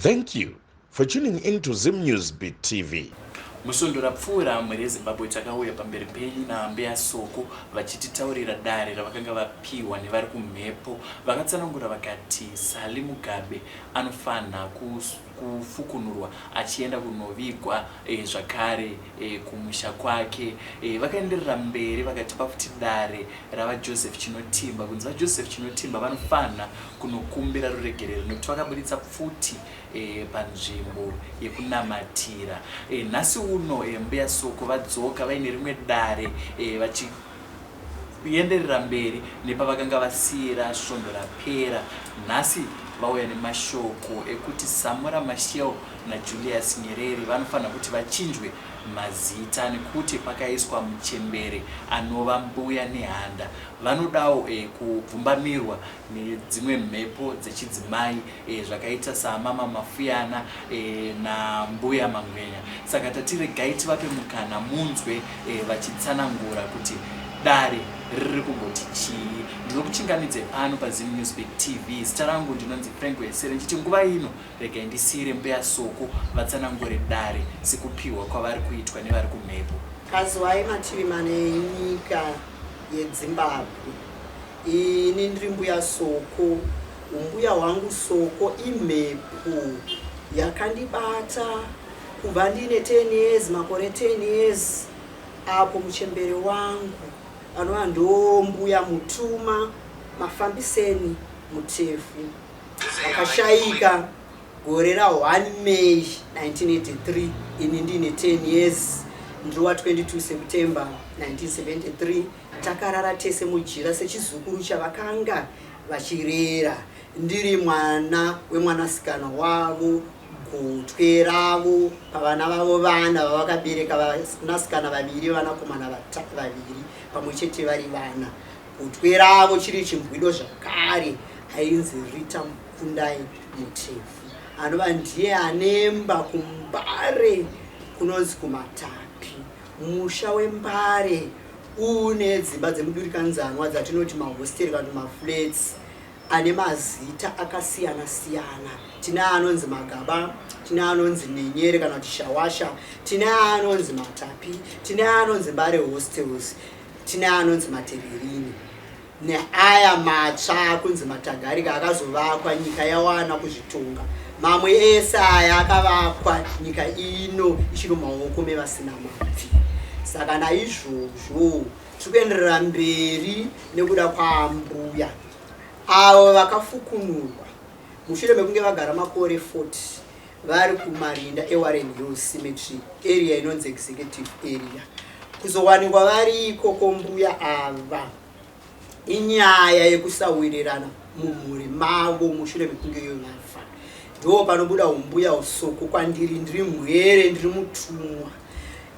Thank you for tuning in to Zim News Beat TV. Musvondo rapfuura mhuri yeZimbabwe takauya pamberi penyu naAmbuya Soko vachititaurira dare ravakanga vapiwa nevari kumhepo. Vakatsanangura vakati Sally Mugabe anofanha kufukunurwa achienda kunovigwa e, zvakare e, kumusha kwake. E, vakaenderera mberi vakatipa futi dare ravaJoseph Chinotimba kunzi vaJoseph Chinotimba vanofanha kunokumbira ruregerero nekuti vakaburitsa pfuti e, panzvimbo yekunamatira. E, nhasi uno e, Mbuya Soko vadzoka vaine rimwe dare e, vachienderera mberi nepavakanga vasiyira svondo rapera. Nhasi vauya nemashoko ekuti Samora Machel naJulius Nyerere vanofanira kuti vachinjwe mazita nekuti pakaiswa muchembere anova Mbuya Nehanda vanodawo e, kubvumbamirwa nedzimwe mhepo dzechidzimai e, zvakaita saamama Mafuyana e, nambuya Mangwenya. Saka tati regai tivape mukana munzwe e, vachitsanangura kuti dare riri kumboti chii. Ndinokuchingamidze pano paZim Newsbeat TV. Zita rangu ndinonzi Frank Wesere, ndichiti nguva ino regai ndisiyire Mbuya Soko vatsanangure dare sekupiwa kwavari kuitwa nevari kumhepo. Kaziwai mativi mana enyika yeDzimbabwe. Ini ndiri Mbuya Soko. Umbuya hwangu Soko imhepo yakandibata kubva ndine 10 years, makore 10 years, apo muchembere wangu anova ndombuya Mutuma Mafambiseni Mutefu akashaika gore ra 1 May 1983, ini ndine 10 years, ndiri wa 22 September 1973. Takarara tese mujira sechizukuru chavakanga vachirera, ndiri mwana wemwanasikana wavo, gotwe ravo pavana vavo vana vavakabereka, vanasikana vaviri, vanakomana vaviri, pamwe chete vari vana. Gotwe ravo chiri chimbwido zvakare ainzi Rita Mukundai Mutefu, anova ndiye anemba kuMbare kunonzi kuMatapi. Musha weMbare une dzimba dzemudurikanzanwa dzatinoti mahosteri kana kuti maflats ane mazita akasiyana siyana. Tine anonzi Magaba, tine anonzi Nenyere kana kuti Shawasha, tine anonzi Matapi, tine anonzi Mbare Hostels, tine anonzi Matererini, neaya matsva akunzi Matagarika akazovakwa nyika yawana kuzvitonga. Mamwe ese aya akavakwa nyika ino ichiri mumaoko mevasina mabvi. Saka naizvozvo tiri kuenderera mberi nekuda kwaambuya avo vakafukunurwa mushure mekunge vagara makore 40 vari kumarinda eWarren Hills Cemetery, area inonzi Executive Area. Kuzowanikwa vari ikoko mbuya ava inyaya yekusawirirana mumhuri mavo mushure mekunge iyo vafa. Ndo panobuda umbuya usoko kwandiri, ndiri mhwere, ndiri mutumwa,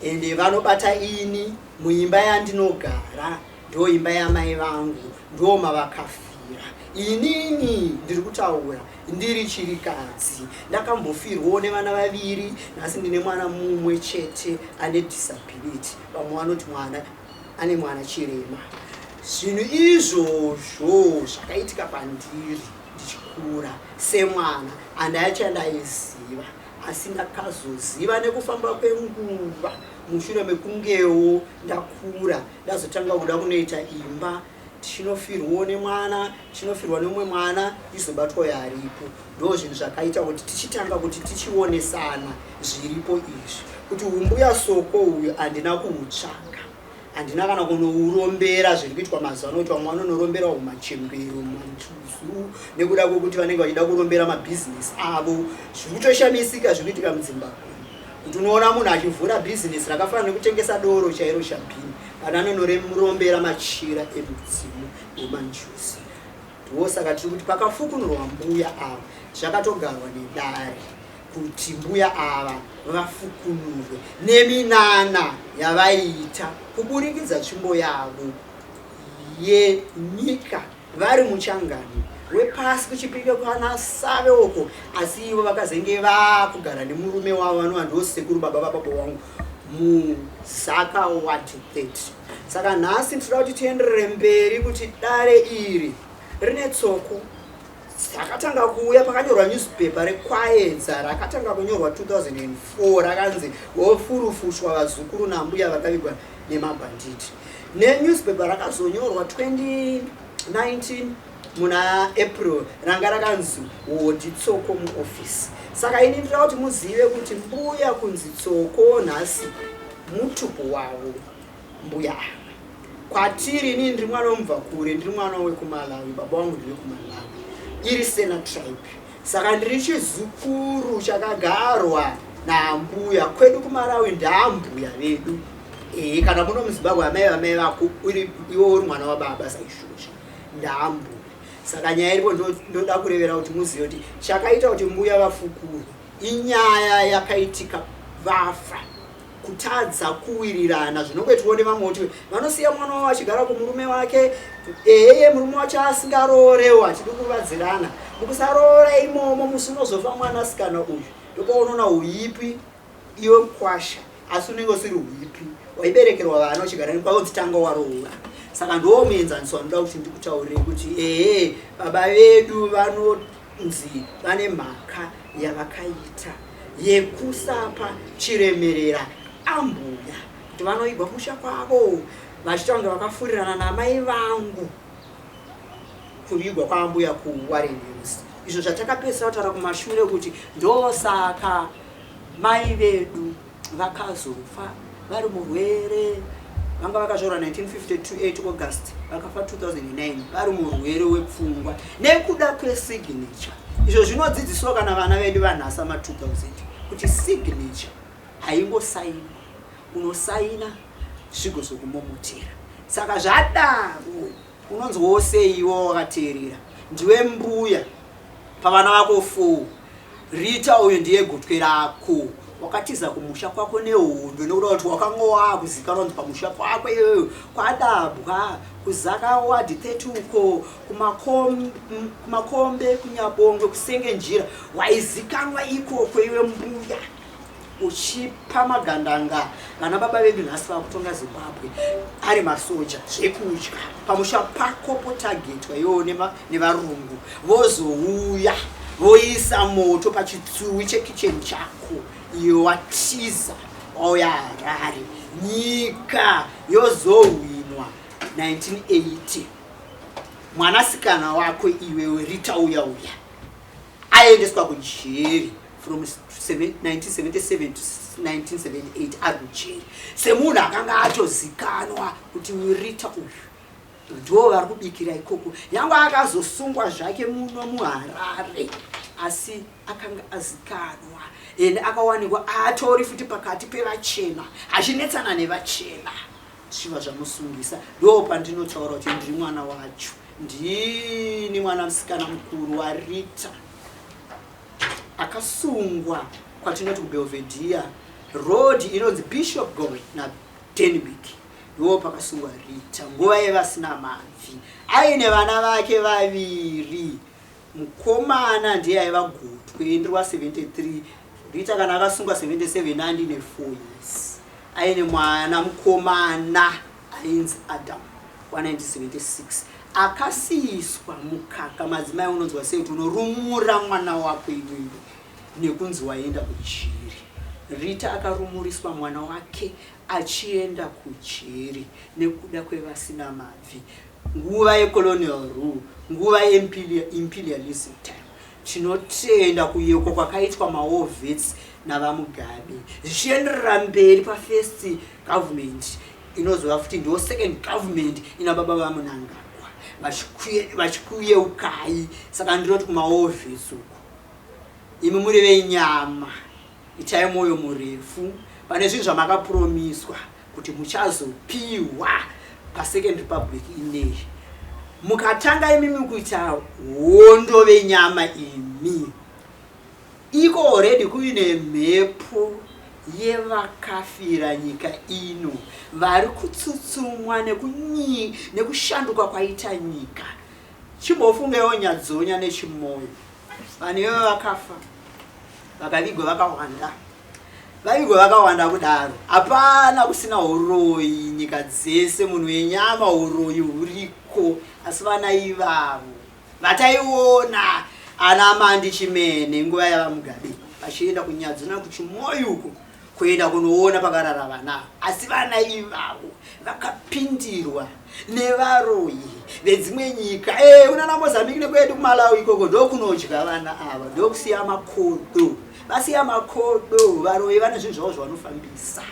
ende vanobata ini muimba yandinogara, ndo imba yamai vangu, ndo mavakafira. Inini ndiri kutaura ndiri chirikadzi, ndakambofirwawo nevana vaviri, nhasi ndine mwana mumwe chete ane disability, vamwe vanoti mwana ane mwana chirema. Zvinhu izvozvo zvakaitika kwandiri ndichikura semwana, handachandaiziva, asi ndakazoziva nekufamba kwenguva mushure mekungewo ndakura, ndazotanga kuda kunoita imba, tichinofirwawo nemwana, tichinofirwa nemumwe mwana, izobatwa yaripo. Ndo zvinhu zvakaita kuti tichitanga kuti tichionesana zviripo izvi, kuti umbuya Soko uyu handina kuutsvaka, handina kana kunourombera. Zviri kuitwa mazuva ano kuti vamwe vanonorombera umachembero, manjuzu, nekuda kwekuti vanenge vachida kurombera mabhizinesi avo. Zviri kutoshamisika zviri kuitika muDzimbabwe kuti unoona munhu achivhura bhizinesi rakafanana nekutengesa doro chairo, shabhini, kana anonoremurombera machira emudzimu wemanjuzu. Ndo saka tiri kuti pakafukunurwa mbuya ava zvakatogarwa nedare kuti mbuya ava vafukunurwe neminana yavaiita kuburikidza tsvimbo yavo yenyika vari muchangano wepasi kuChipinge kwana Save uko, asi ivo vakazenge vakugara nemurume wavo vanova ndo sekuru baba vababa wangu muZaka Ward 30. Saka nhasi tinoda kuti tienderere mberi kuti dare iri rine tsoko. Dzakatanga kuuya pakanyorwa newspaper reKwayedza rakatanga kunyorwa 2004 rakanzi vofurufushwa vazukuru nambuya vakavigwa nemabhanditi. Nenewspaper rakazonyorwa 2019 muna April ranga rakanzi Wodi Tsoko muofisi. Saka ini ndinoda kuti muzive kuti mbuya kunzi Tsoko nhasi mutupo wavo mbuya ava. Kwatiri inini ndiri mwana wemubva kure, ndiri mwana wekuMalawi, baba vangu ndevekuMalawi, iri Sena tribe. Saka ndiri chizukuru chakagarwa naambuya kwedu kuMalawi, ndaambuya vedu. Ehe, kana muno muZimbabwe amai vamai vako uri iwe uri mwana wababa saizvozvi, ndaambuya. Saka nyaya iripo ndoda kurevera kuti muzive kuti chakaita kuti mbuya vafukurwe inyaya yakaitika vafa. Kutadza kuwirirana zvinongoitwawo nevamwe kuti vanosiya mwana wavo achigara kumurume wake, eheye murume wacho asingaroorewo, hatidi kuvadzirana. Mukusaroora imomo musi unozofa mwanasikana uyu ndopaunoona huipi iwe mukwasha, asi unenge usiri huipi, waiberekerwa vana uchigara nekwaunzi tanga waroora. Saka ndiwo muenzaniso wanoda kuti ndikutaurire kuti ehe baba vedu vanonzi vane mhaka yavakaita yekusapa chiremerera ambuya kuti vanoigwa musha kwavo vachiita kunge vakafurirana namai vangu kuvigwa kwaambuya kuWarren Hills, izvo zvatakapedzisira kutaura kumashure kuti ndosaka mai vedu vakazofa vari murwere. Vanga vakazvarwa 1952 8 August, vakafa 2009 vari murwere wepfungwa nekuda kwesignature. Izvo zvinodzidziswa kana vana vedu vanhasa ma 2000 kuti signature haingosainwa, unosaina zvigozokumomotera. Saka zvadaro unonzwawo sei iwe wakateerera? Ndiwe mbuya pavana vako 4, Rita uyu ndiye gotwe rako, wakatiza kumusha kwako nehondo nekuda kuti wakanga wakuzikanwa kunzi pamusha kwako iwewe kwadabwa kuZaka ward 30 uko kumakombe kuNyabongwe kusenge njira, waizikanwa ikoko iwe mbuya uchipa magandanga vana baba vedu nhasi vakutonga Zimbabwe ari masoja zvekudya pamusha pako potagetwa iwewo nevarungu vozouya voisa moto pachitsuwi chekicheni chako, iwe watiza wauya Harare, nyika yozohwinwa 1980. Mwanasikana wako iwewe Rita uya uya aendeswa kujeri from 1977 to 1978, ari kujeri semunhu akanga atozikanwa kuti Rita uyu ndo vari kubikira ikoko. Yangu akazosungwa zvake muno muHarare, asi akanga azikanwa ende akawanikwa atori futi pakati pevachena achinetsana nevachena, zvichiva zvamusungisa. Ndo pandinotaura kuti ndiri mwana wacho, ndini mwana musikana mukuru waRita akasungwa kwatinoti kuBelvedere road inonzi Bishop Gowe naDenbig, ndo pakasungwa Rita nguva yevasina mabvi aine vana vake vaviri. Mukomana ndiye aiva gotwe, ndiri wa 73, Rita kana akasungwa 77 andine 4 years, aine mwana mukomana ainzi Adam wa 1976 akasiiswa mukaka. Madzimai, unonzwa sei kuti unorumura mwana wako iwewe nekunzi waenda kujeri? Rita akarumuriswa mwana wake achienda kujeri nekuda kwevasina mabvi, nguva yecolonial rule, nguva yeimperialism time. Tinotenda kuyekwa kwakaitwa mawar vets navaMugabe zvichienderera mberi pafirst government inozova futi ndo second government ina baba vaMunangagwa vachikuyeukai. Saka ndinoti kumawar vets uko, imi muri venyama, itai mwoyo murefu pane zvinhu zvamakapromiswa kuti muchazopiwa pasecond republic ineyi. Mukatanga imimi kuita hondo venyama imi, iko already kuine mhepo yevakafira nyika ino vari kutsutsumwa nekushanduka kwaita nyika. Chimbofungewo Nyadzonya neChimoyo, vanhu ivo vakafa vakavigwa vakawanda, vavigwa vakawanda kudaro, hapana kusina uroyi. Nyika dzese munhu wenyama uroyi huriko, asi vana ivavo Vataiona ana Mandi Chimene nguva yavaMugabe vachienda kuNyadzuna kuChimoyi uko kuenda kunoona pakarara vana, asi vana ivavo vakapindirwa nevaroyi vedzimwe nyika e, unana Mozambique nekwedu kuMalawi ikoko ndokunodya vana ava, ndokusiya makodo, vasiya makodo. Varoyi vane zvinhu zvavo zvavanofambisa,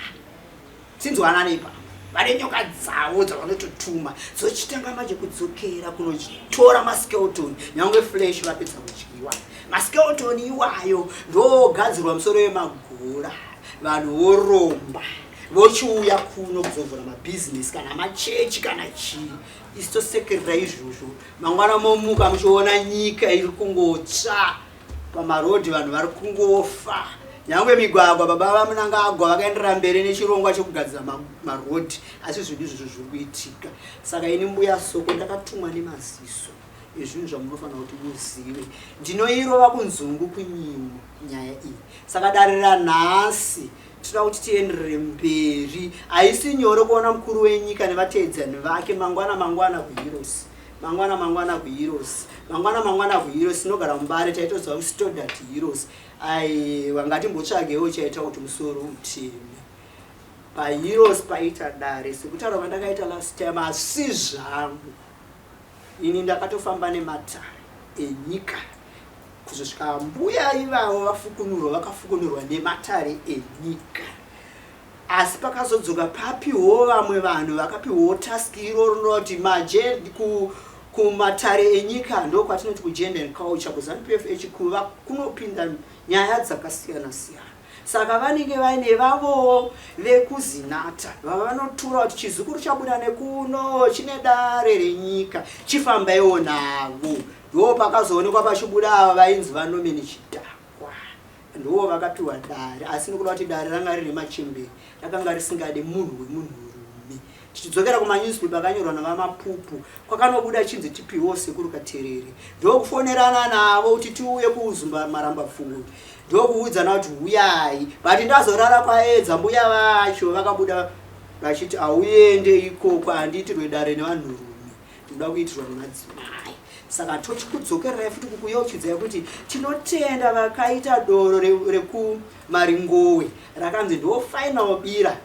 tinzwanana ipapo, vane nyoka dzavo dzavanototuma dzochitanga manje kudzokera kunotora maskeleton, nyange flesh vapedza kudyiwa. Maskeleton iwayo ndogadzirwa musoro yemagora, vanhu voromba vochiuya kuno kuzovhura mabhizinesi kana machechi kana chii. Isi tosekerera izvozvo. Mangwana momuka muchiona nyika iri kungotsva pamarodhi, vanhu vari kungofa, nyange migwagwa. Baba vaMnangagwa vakaenderera mberi nechirongwa chekugadzira marodhi, asi zvinhu izvozvo zviri kuitika. Saka ini Mbuya Soko ndakatumwa nemaziso ezvinhu zvamunofanira kuti muzive. Ndinoirova kunzungu kunyimo nyaya iyi. Saka dare ranhasi tinoda kuti tienderere mberi. Haisi nyore kuona mukuru wenyika nevateedzani vake mangwana mangwana kuHeroes, mangwana mangwana kuHeroes, mangwana mangwana kuHeroes. Tinogara muMbare, taitoziva kuStoddart Heroes. Aiwa, ngatimbotsvagewo chaita kuti musoro uteme. PaHeroes paita dare sekutaura kwandakaita last time, asi zvangu ini ndakatofamba nematare enyika kuzosvika mbuya ivavo vafukunurwa. Vakafukunurwa nematare enyika, asi pakazodzoka papiwo vamwe vanhu vakapiwawo task iro rinoti kumatare enyika, ndokwatinoti kugender and culture kuZANU PF echikuva, kunopinda nyaya dzakasiyana siyana. Saka vanenge vaine vavowo vekuZinatha vavanotura kuti chizukuru chabuda nekuno chine dare renyika, chifambaiwo navo. Ndo pakazoonekwa pachibuda ava vainzi vaNorman Chidhakwa, ndo vakapiwa dare. Asi nokuda kuti dare ranga riri machemberi, rakanga risingade munhu wemunhurume. Tichidzokera kumanewspaper akanyorwa navaMapupu, kwakanobuda chinzi tipiwo Sekuru Katerere. Ndokufonerana navo kuti tiuye kuUzumba Maramba Pfungwe, ndokuudzana kuti huyai, but ndazorara kwaedza. Mbuya vacho vakabuda vachiti hauende ikoko, handiitirwe dare nevanhurume, ndinoda kuitirwa nemadzimai. Saka tochikudzokererai futi kukuyeuchidzai kuti tinotenda vakaita doro rekuMaringowe rakanzi ndo final bira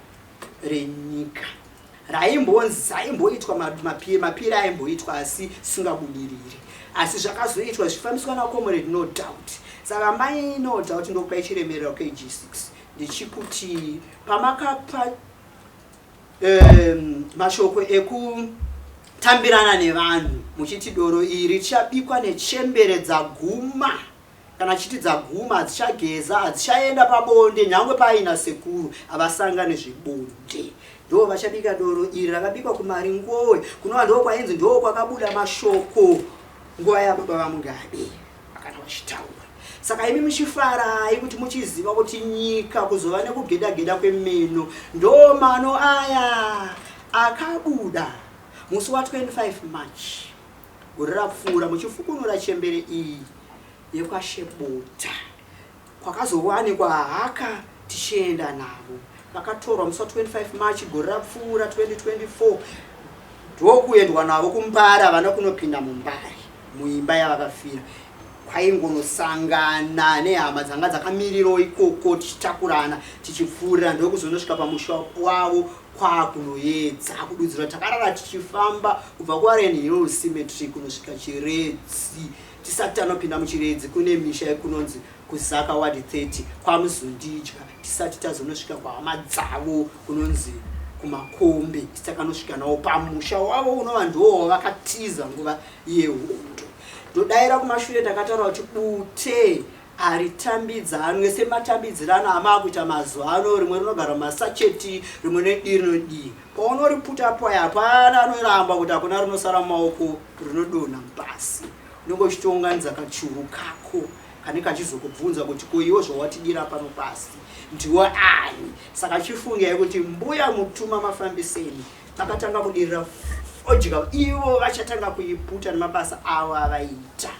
renyika. Raimbonzi aimboitwa mapiri aimboitwa asi singabudiriri, asi zvakazoitwa zvichifambiswa naComrade No Doubt. Saka mai No Doubt, ndokupai chiremerera KG6 ndichikuti pamakapa mashoko ekutambirana nevanhu muchiti doro iri richabikwa nechembere dzaguma, kana chiti dzaguma hadzichageza, hadzichaenda pabonde, nyange paina sekuru havasangane zvebonde, ndo vachabika doro iri rakabikwa kuMaringowe, kunova ndo kwainzi ndo kwakabuda mashoko nguva yababa vaMugabe vakana vachitaura. Saka imi muchifarai kuti muchiziva kuti nyika kuzova nekugeda-geda kwemeno, ndo mano aya akabuda musi wa25 March gore rapfuura, muchifukunura chembere iyi yekwaShebota, kwakazowanikwa haka tichienda navo. Vakatorwa musi wa25 March gore rapfuura 2024, ndokuendwa navo kuMbare. Havana kunopinda muMbare muimba yavakafira, kwaingonosangana nehama dzanga dzakamirirawo ikoko, tichitakurana tichipfuurira, ndokuzonosvika pamusha wavo kwakunoedza kududzira. Takarara tichifamba kubva kuWarren Hill Cemetery kunosvika Chiredzi. Tisati tanopinda muChiredzi, kune misha yekunonzi kuZaka Ward 30 kwaMuzondidya, tisati tazonosvika kwahama dzavo kunonzi kuMakombe, tisakanosvika nawo pamusha wavo unova ndiwo wavakatiza nguva yehondo. Ndodayira kumashure, takataura kuti bute haritambidzanwe sematambidzirano amaakuita mazuva ano, rimwe rinogara mumasacheti, rimwe nedii rinodii. Paunoriputa paya, hapana anoramba kuti hakuna rinosara mumaoko, rinodonha pasi. Unenge uchitounganidza kachuru kako kane kachizokubvunza kuti ko iwo zvawatidira pano pasi ndiwo ani? Saka chifungai kuti mbuya mutuma mafambiseni vakatanga kudirira fodya, ivo vachatanga kuiputa nemabasa avo avaiita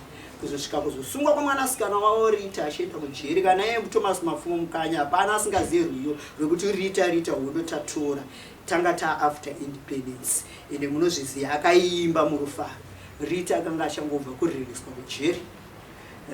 kuzosvika kuzosungwa kwamwanasikana wavo Rita achienda kujeri. Kana iye Thomas Mapfumo Mukanya, hapana asingazive rwiyo rwekuti "Rita Rita hondo tatora, tanga taafter independence", ende munozviziva, akaiimba murufaro. Rita akanga achangobva kuririswa kujeri.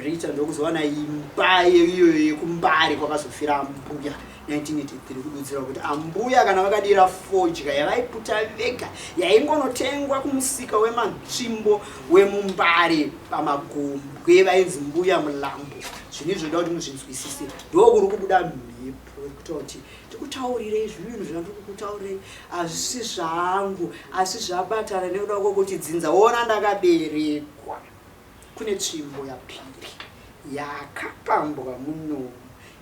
Rita ndokuzowana imba iyoyo yekuMbare kwakazofira ambuya 1983, kududzira kuti ambuya kana vakadira fodya yavaiputa vega yaingonotengwa kumusika wematsvimbo wemuMbare pamagombwe, vainzi Mbuya Mulambo. Zvinhu izvo ndoda kuti muzvinzwisise. Ndokuri kubuda mhepo yekuta kuti tikutaurirei zvinhu zvandiri kukutaurirei hazvisi zvangu, asi zvabatana nekuda kwokuti dzinza ona ndakaberekwa kune tsvimbo yaPiri yakapambwa munomu,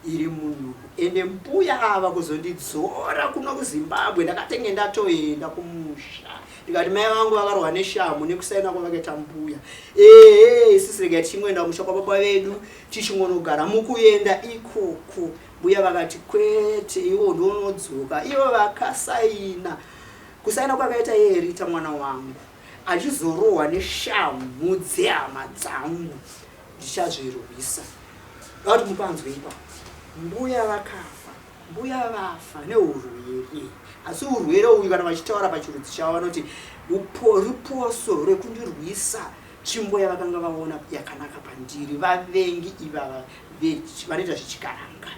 iri munomu. Ende mbuya ava kuzondidzora kuno kuZimbabwe, ndakatenge ndatoenda kumusha, ndikati mai vangu vakarwa neshamu nekusaina kwavakaita mbuya. Ehe, isisi regai tichingoenda kumusha kwababa vedu tichingonogara. Mukuenda ikoko mbuya vakati kwete, iwo ndonodzoka. Ivo vakasaina, kusaina kwakaita iye Rita mwana wangu achizorohwa neshamhu dzehama dzangu, ndichazvirwisa. Kuti mupanzwe ipapo, mbuya vakafa, mbuya vafa neurwere, asi urwere uyu kana vachitaura pachirudzi chavo vanoti ruposo rwekundirwisa tsvimbo yavakanga vaona yakanaka pandiri, vavengi ivava vanoita zvechikaranga.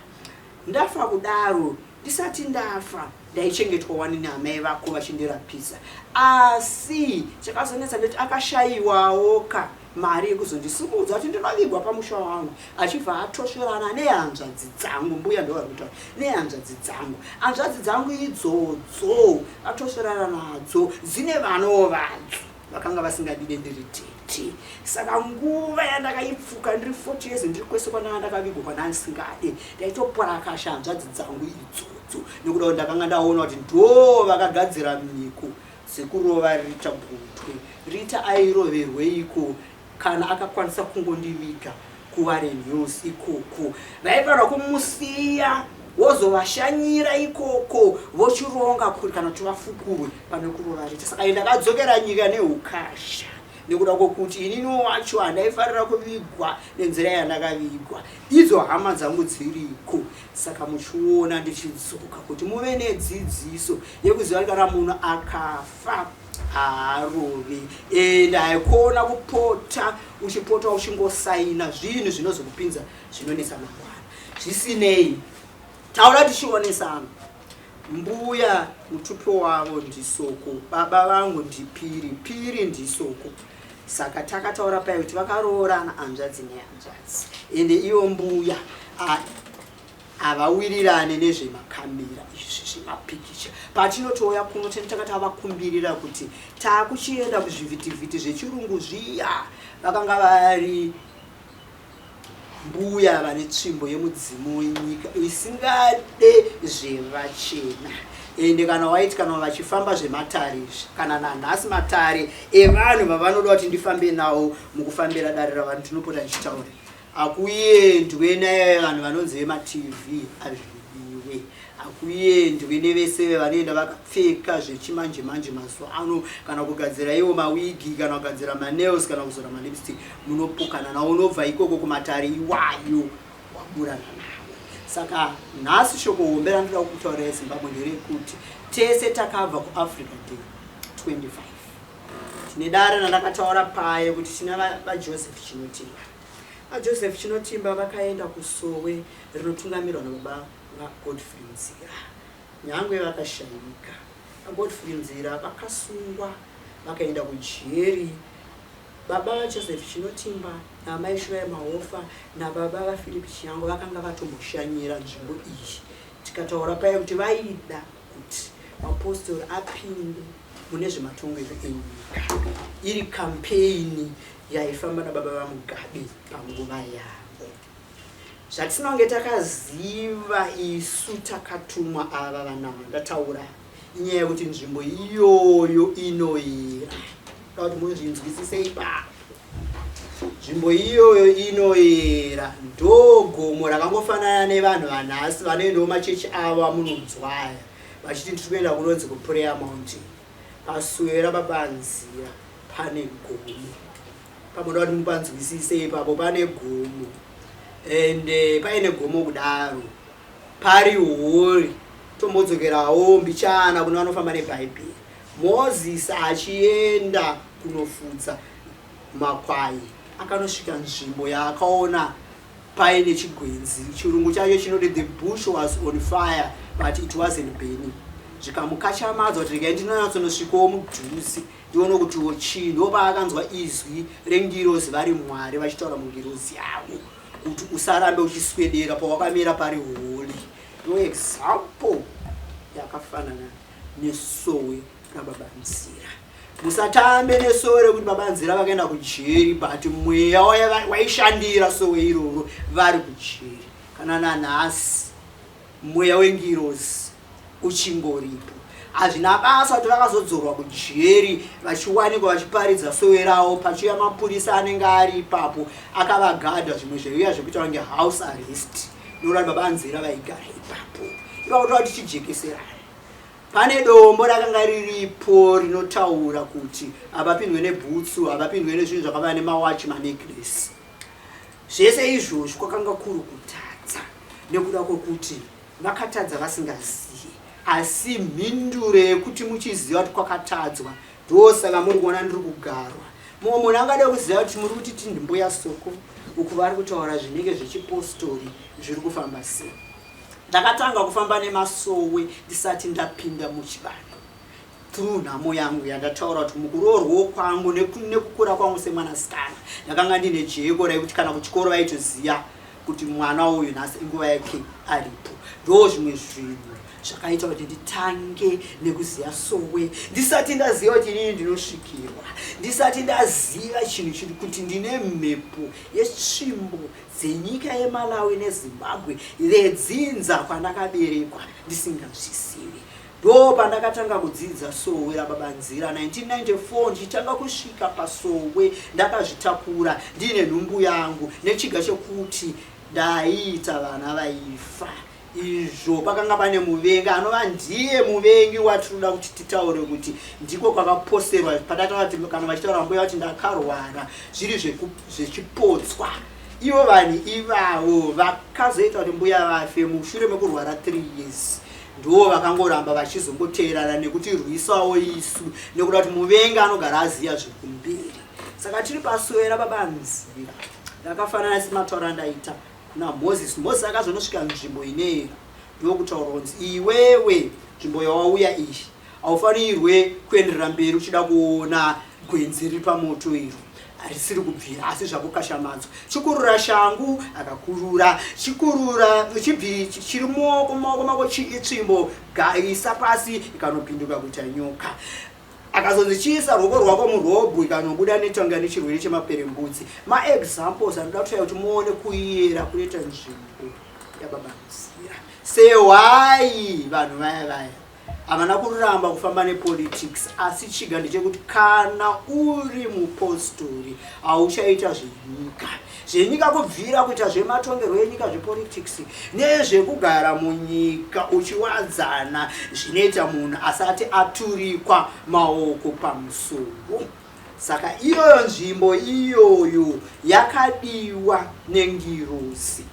Ndafa kudaro, ndisati ndafa ndaichengetwa wani naamai vako vachindirapisa, asi chakazonetsa ndeti akashayiwawo ka mari yekuzondisimudza kuti ndinovigwa pamusha wangu, achibva atosverana nehanzvadzi dzangu. Mbuya ndo vari kutaura nehanzvadzi dzangu. Hanzvadzi dzangu idzodzo atosverana nadzo dzine vanawo vadzo vakanga vasingadide ndiri tete. Saka nguva yandakaipfuka ndiri 40 years, ndiri kwese kwandanga ndakavigwa kwandandisingade, ndaitoporakasha hanzvadzi dzangu idzodzo nekuda kuti ndakanga ndaona kuti ndo vakagadzira mhiko dzekurova Rita Gutwe. Rita airoverweiko kana akakwanisa kungondiviga kuWarren Hills ikoko? Vaifanira kumusiya wozovashanyira ikoko vochironga kuri kana kuti vafukurwe pane kurova Rita. Saka ndakadzokera nyika neukasha nekuda kwokuti inini wacho handaifarira kuvigwa nenzira yandakavigwa, idzo hama dzangu dziriko. Saka muchiona ndichidzoka kuti muve nedzidziso yekuziva kuti kana munhu akafa haarovi, ende haikona kupota uchipota uchingosaina zvinhu zvinozokupinza zvinonetsa mangwana. Zvisinei, taura tichionesana. Mbuya mutupo wavo ndiSoko, baba vangu ndiPiri, Piri ndiSoko. Saka takataura pai kuti vakaroorana hanzvadzi nehanzvadzi, ende ivo mbuya havawirirane nezvemakamera izvi zvemapikicha. Patinotouya kuno tene takati avakumbirira kuti taakuchienda kuzvivhitivhiti zvechirungu zviya. Vakanga vari mbuya vane tsvimbo yemudzimu wenyika isingade zvevachena. Ende kana waiti kana vachifamba zvematare izvi, kana nanhasi matare evanhu vavanoda kuti ndifambe nawo mukufambira dare ravanhu, tinopota ndichitaura hakuendwe nevanhu vanonzi vemaTV, azvidiwe. Hakuendwe nevese vanoenda vakapfeka zvechimanje manje mazuva ano, kana kugadzira iwo mawigi, kana kugadzira manails, kana kuzora malipstick. Munopokana nawo, unobva ikoko kumatare iwayo waburana nawo. Saka nhasi shoko hombe randoda kukutaurira Zimbabwe nderekuti tese takabva kuAfrica Day 25. Tine dare randakataura paye kuti tina vaJoseph Chinotimba. VaJoseph Chinotimba vakaenda kusowe rinotungamirwa nababa vaGodfrey Nzira, nyangwe vakashayika. VaGodfrey Nzira vakasungwa vakaenda kujeri. Baba vaJoseph Chinotimba naamai Shurai Mahofa nababa vaPhilip Chiyango vakanga vatomboshanyira nzvimbo iyi. Tikataura paye kuti vaida kuti mapostori apinde mune zvematongerwo enyika, iri kampeini yaifamba nababa vaMugabe panguva yavo. Zvatisina kunge takaziva isu takatumwa ava vanama ndataura inyaya yekuti nzvimbo iyoyo inoyera. Da kuti muzvinzwisise ipapo, nzvimbo iyoyo inoyera. Ndogomo rakangofanana nevanhu vanhasi vanoendawo machechi avo amunonzwaya vachiti ndiri kuenda kunonzi kuPrayer Mountain. Pasuo rababa Nzira pane gomo. Pamunoda kuti mupanzwisise ipapo, pane gomo, ende paine gomo kudaro pari hori. Tombodzokerawo mbichana kune vanofamba nebhaibheri. Mozisi achienda kunofudza Makwai akanosvika nzvimbo yaakaona paine chigwenzi. Chirungu chacho chinoti the bush was on fire but it wasn't burning. Zvikamukachamadza kuti regai ndinonyatsonosvikawo mudhuze ndione kutiwo chii. Ndopaakanzwa izwi rengirozi vari Mwari vachitaura mungirozi yavo kuti usarambe uchiswedera pawakamira pari holy. Ndo example yakafanana nesowe rababa Nzira. Musatambe nesowe rekuti baba Nzira vakaenda kujeri, but mweya waishandira sowe iroro vari kujeri. Kana nanhasi mweya wengirozi uchingoripo. Hazvina basa kuti vakazodzorwa kujeri vachiwanikwa vachiparidza sowe ravo, pachiuya mapurisa anenge ari ipapo akavagadha, zvimwe zvaiuya zvekuita kunge house arrest. Ndokuti baba Nzira vaigara ipapo. Ipapo toda tichijekeserana. Pane dombo rakanga riripo rinotaura kuti hapapindwe nebhutsu, hapapindwe nezvinhu zvakafanana nemawachi, manecklace. Zvese izvozvi kwakanga kuri kutadza nekuda kwekuti vakatadza vasingazivi. Asi mhinduro yekuti muchiziva kuti kwakatadzwa, ndosaka muri kuona ndiri kugarwa. Mumwe munhu angade kuziva kuti muri kuti tindimbuya Soko, uku vari kutaura zvinenge zvechipostori zviri kufamba sei. Ndakatanga kufamba nemasowe ndisati ndapinda muchivanhu through nhamo yangu yandataura kuti mukuroorwawo kwangu nekukura kwangu semwanasikana ndakanga ndine jeko raikuti kana kuchikoro vaitoziva kuti mwana uyu nhasi inguva yake aripo. Ndo zvimwe zvinhu zvakaita kuti nditange nekuziva sowe ndisati ndaziva kuti inini ndinosvikirwa, ndisati ndaziva chinhu chiri kuti ndine mhepo yetsvimbo dzenyika yeMalawi neZimbabwe vedzinza kwandakaberekwa ndisingazvizivi. Ndo pandakatanga kudzidza sowe rababa Nzira 1994 ndichitanga kusvika pasowe ndakazvitakura ndiine nhumbu yangu nechiga chekuti ndaiita vana vaifa. Izvo pakanga pane muvengi anova ndiye muvengi watinoda kuti titaure kuti ndiko kwakaposerwa patataura kuti kana vachitaura mbuya kuti ndakarwara zviri zvechipotswa. Ivo vanhu ivavo vakazoita kuti mbuya vafe mushure mekurwara 3 years ndivo vakangoramba vachizongoteerana nekuti rwisawo isu nekuda kuti muvengi anogara aziva zviri kumberi. Saka tiri pasuwera baba Nzira rakafanana semataura andaita kuna Moses. Moses akazonosvika nzvimbo ineyera ndokutaura kunzi iwewe nzvimbo yawauya iyi haufanirwe kuenderera mberi uchida kuona gwenzi riri pamoto iro harisiri kubvira asi zvakukashamadzwa. Chikurura shangu akakurura, chikurura chibvi chiri mumaoko mako itsvimbo gaisa pasi ikanopinduka kuita nyoka. Akazonzi chiisa ruoko rwako murobhu ikanobuda netanga nechirwere chemaperembudzi. Maexamples anoda kutoya kuti muone kuyera kunoita nzvimbo yababa Nzira. Sehwai vanhu vaya vaya havana kuramba kufamba nepolitics, asi chiga ndechekuti kana uri mupostori hauchaita zvenyika. Zvenyika kubvira kuita zvematongerwo enyika, zvepolitics nezvekugara munyika uchiwadzana zvinoita munhu asati aturikwa maoko pamusoro. Saka iyoyo nzvimbo iyoyo yakadiwa nengirozi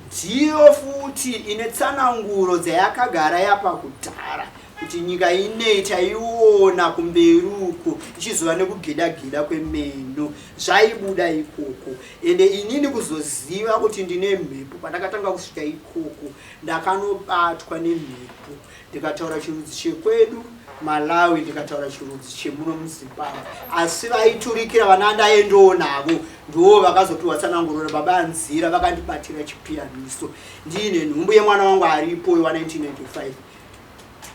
ndiyo futi ine tsananguro dzayakagara yapa kudhara kuti nyika inei taiona kumberi uku ichizova nekugeda-geda kwemeno. Zvaibuda ikoko ende inini kuzoziva kuti ndine mhepo pandakatanga kusvika ikoko ndakanobatwa nemhepo ndikataura chirudzi chekwedu Malawi ndikataura chirudzi chemuno muZimbabwe, asi vaiturikira vana ndaendawo navo ndivo vakazopiwa tsananguro rababa Nzira vakandibatira chipiyaniso ndiine nhumbu yemwana wangu aripo wa 1995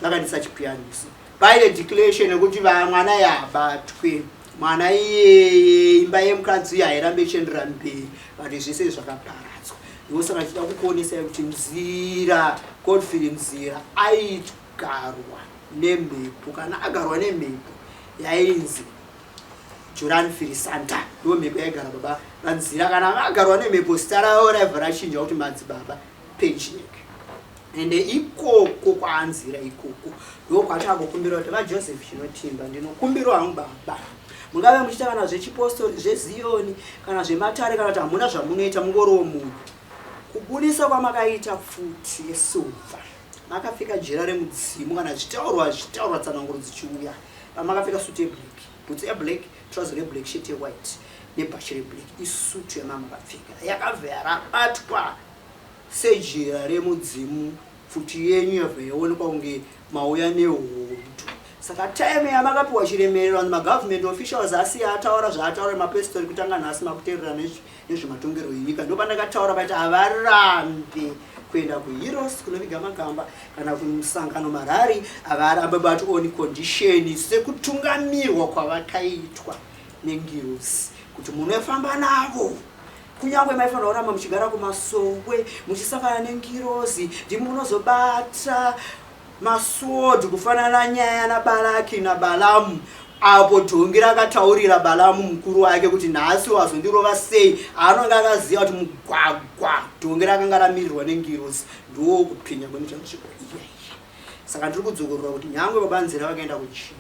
vakandisa chipiyaniso paine declaration yekuti mwana yabatwe mwana iyeye imba yemukadzi uyo hairambe ichienderera mberi but zvese zvakaparadzwa. Ndosaka ndichida kukuonesai kuti Nzira Godfrey Nzira aigarwa nemhepo. Kana agarwa nemhepo yainzi Joran Firisanta, ndo mhepo yaigara baba vaNzira. Kana vagarwa nemhepo zita ravo raibva rachinja kuti madzibaba Pechinek. Ende ikoko kwaanzira ikoko ndokwatakukumbira kuti vaJoseph Chinotimba, ndinokumbirawo hangu baba, mungave muchiita kana zvechipostori zveZiyoni kana zvematare kana kuti hamuna zvamunoita, mungoriwo munhu. Kubudisa kwamakaita pfuti yesilva makapfeka jira remudzimu, kana zvichitaurwa zvichitaurwa tsananguro dzichiuya, pamakapfeka suit yeblack, bhutsu yeblack, Trouser reblack, shirt yewhite nebhachi reblack, isutu yamanga makapfeka yakabva yarabatwa sejira remudzimu. Pfuti yenyu yabva yaonekwa kunge mauya nehondo. Saka time yamakapiwa chiremerero, magovernment officials asiya ataura zvaataura, mapestori kutanga nhasi makuteerera nezvematongerwo enyika. Ndo pandakataura paiti havarambe kuenda kuHeroes kunoviga magamba kana kumusangano marari, havarambe, but on condition sekutungamirwa kwavakaitwa nengirosi kuti munofamba navo. Kunyange maifanira kuramba muchigara kumasowe muchisangana nengirozi, ndimi munozobata masword kufanana nyaya naBaraki naBalamu, apo dhongi rakataurira Balamu mukuru wake kuti, "Nhasi wazondirova sei?" Anonge akaziva kuti mugwagwa dhongi rakanga ramirirwa nengirozi. Ndo kupenya kwenoita nzvimbo iyaiya. Saka ndiri kudzokorora kuti nyange babanzira vakaenda kuchiri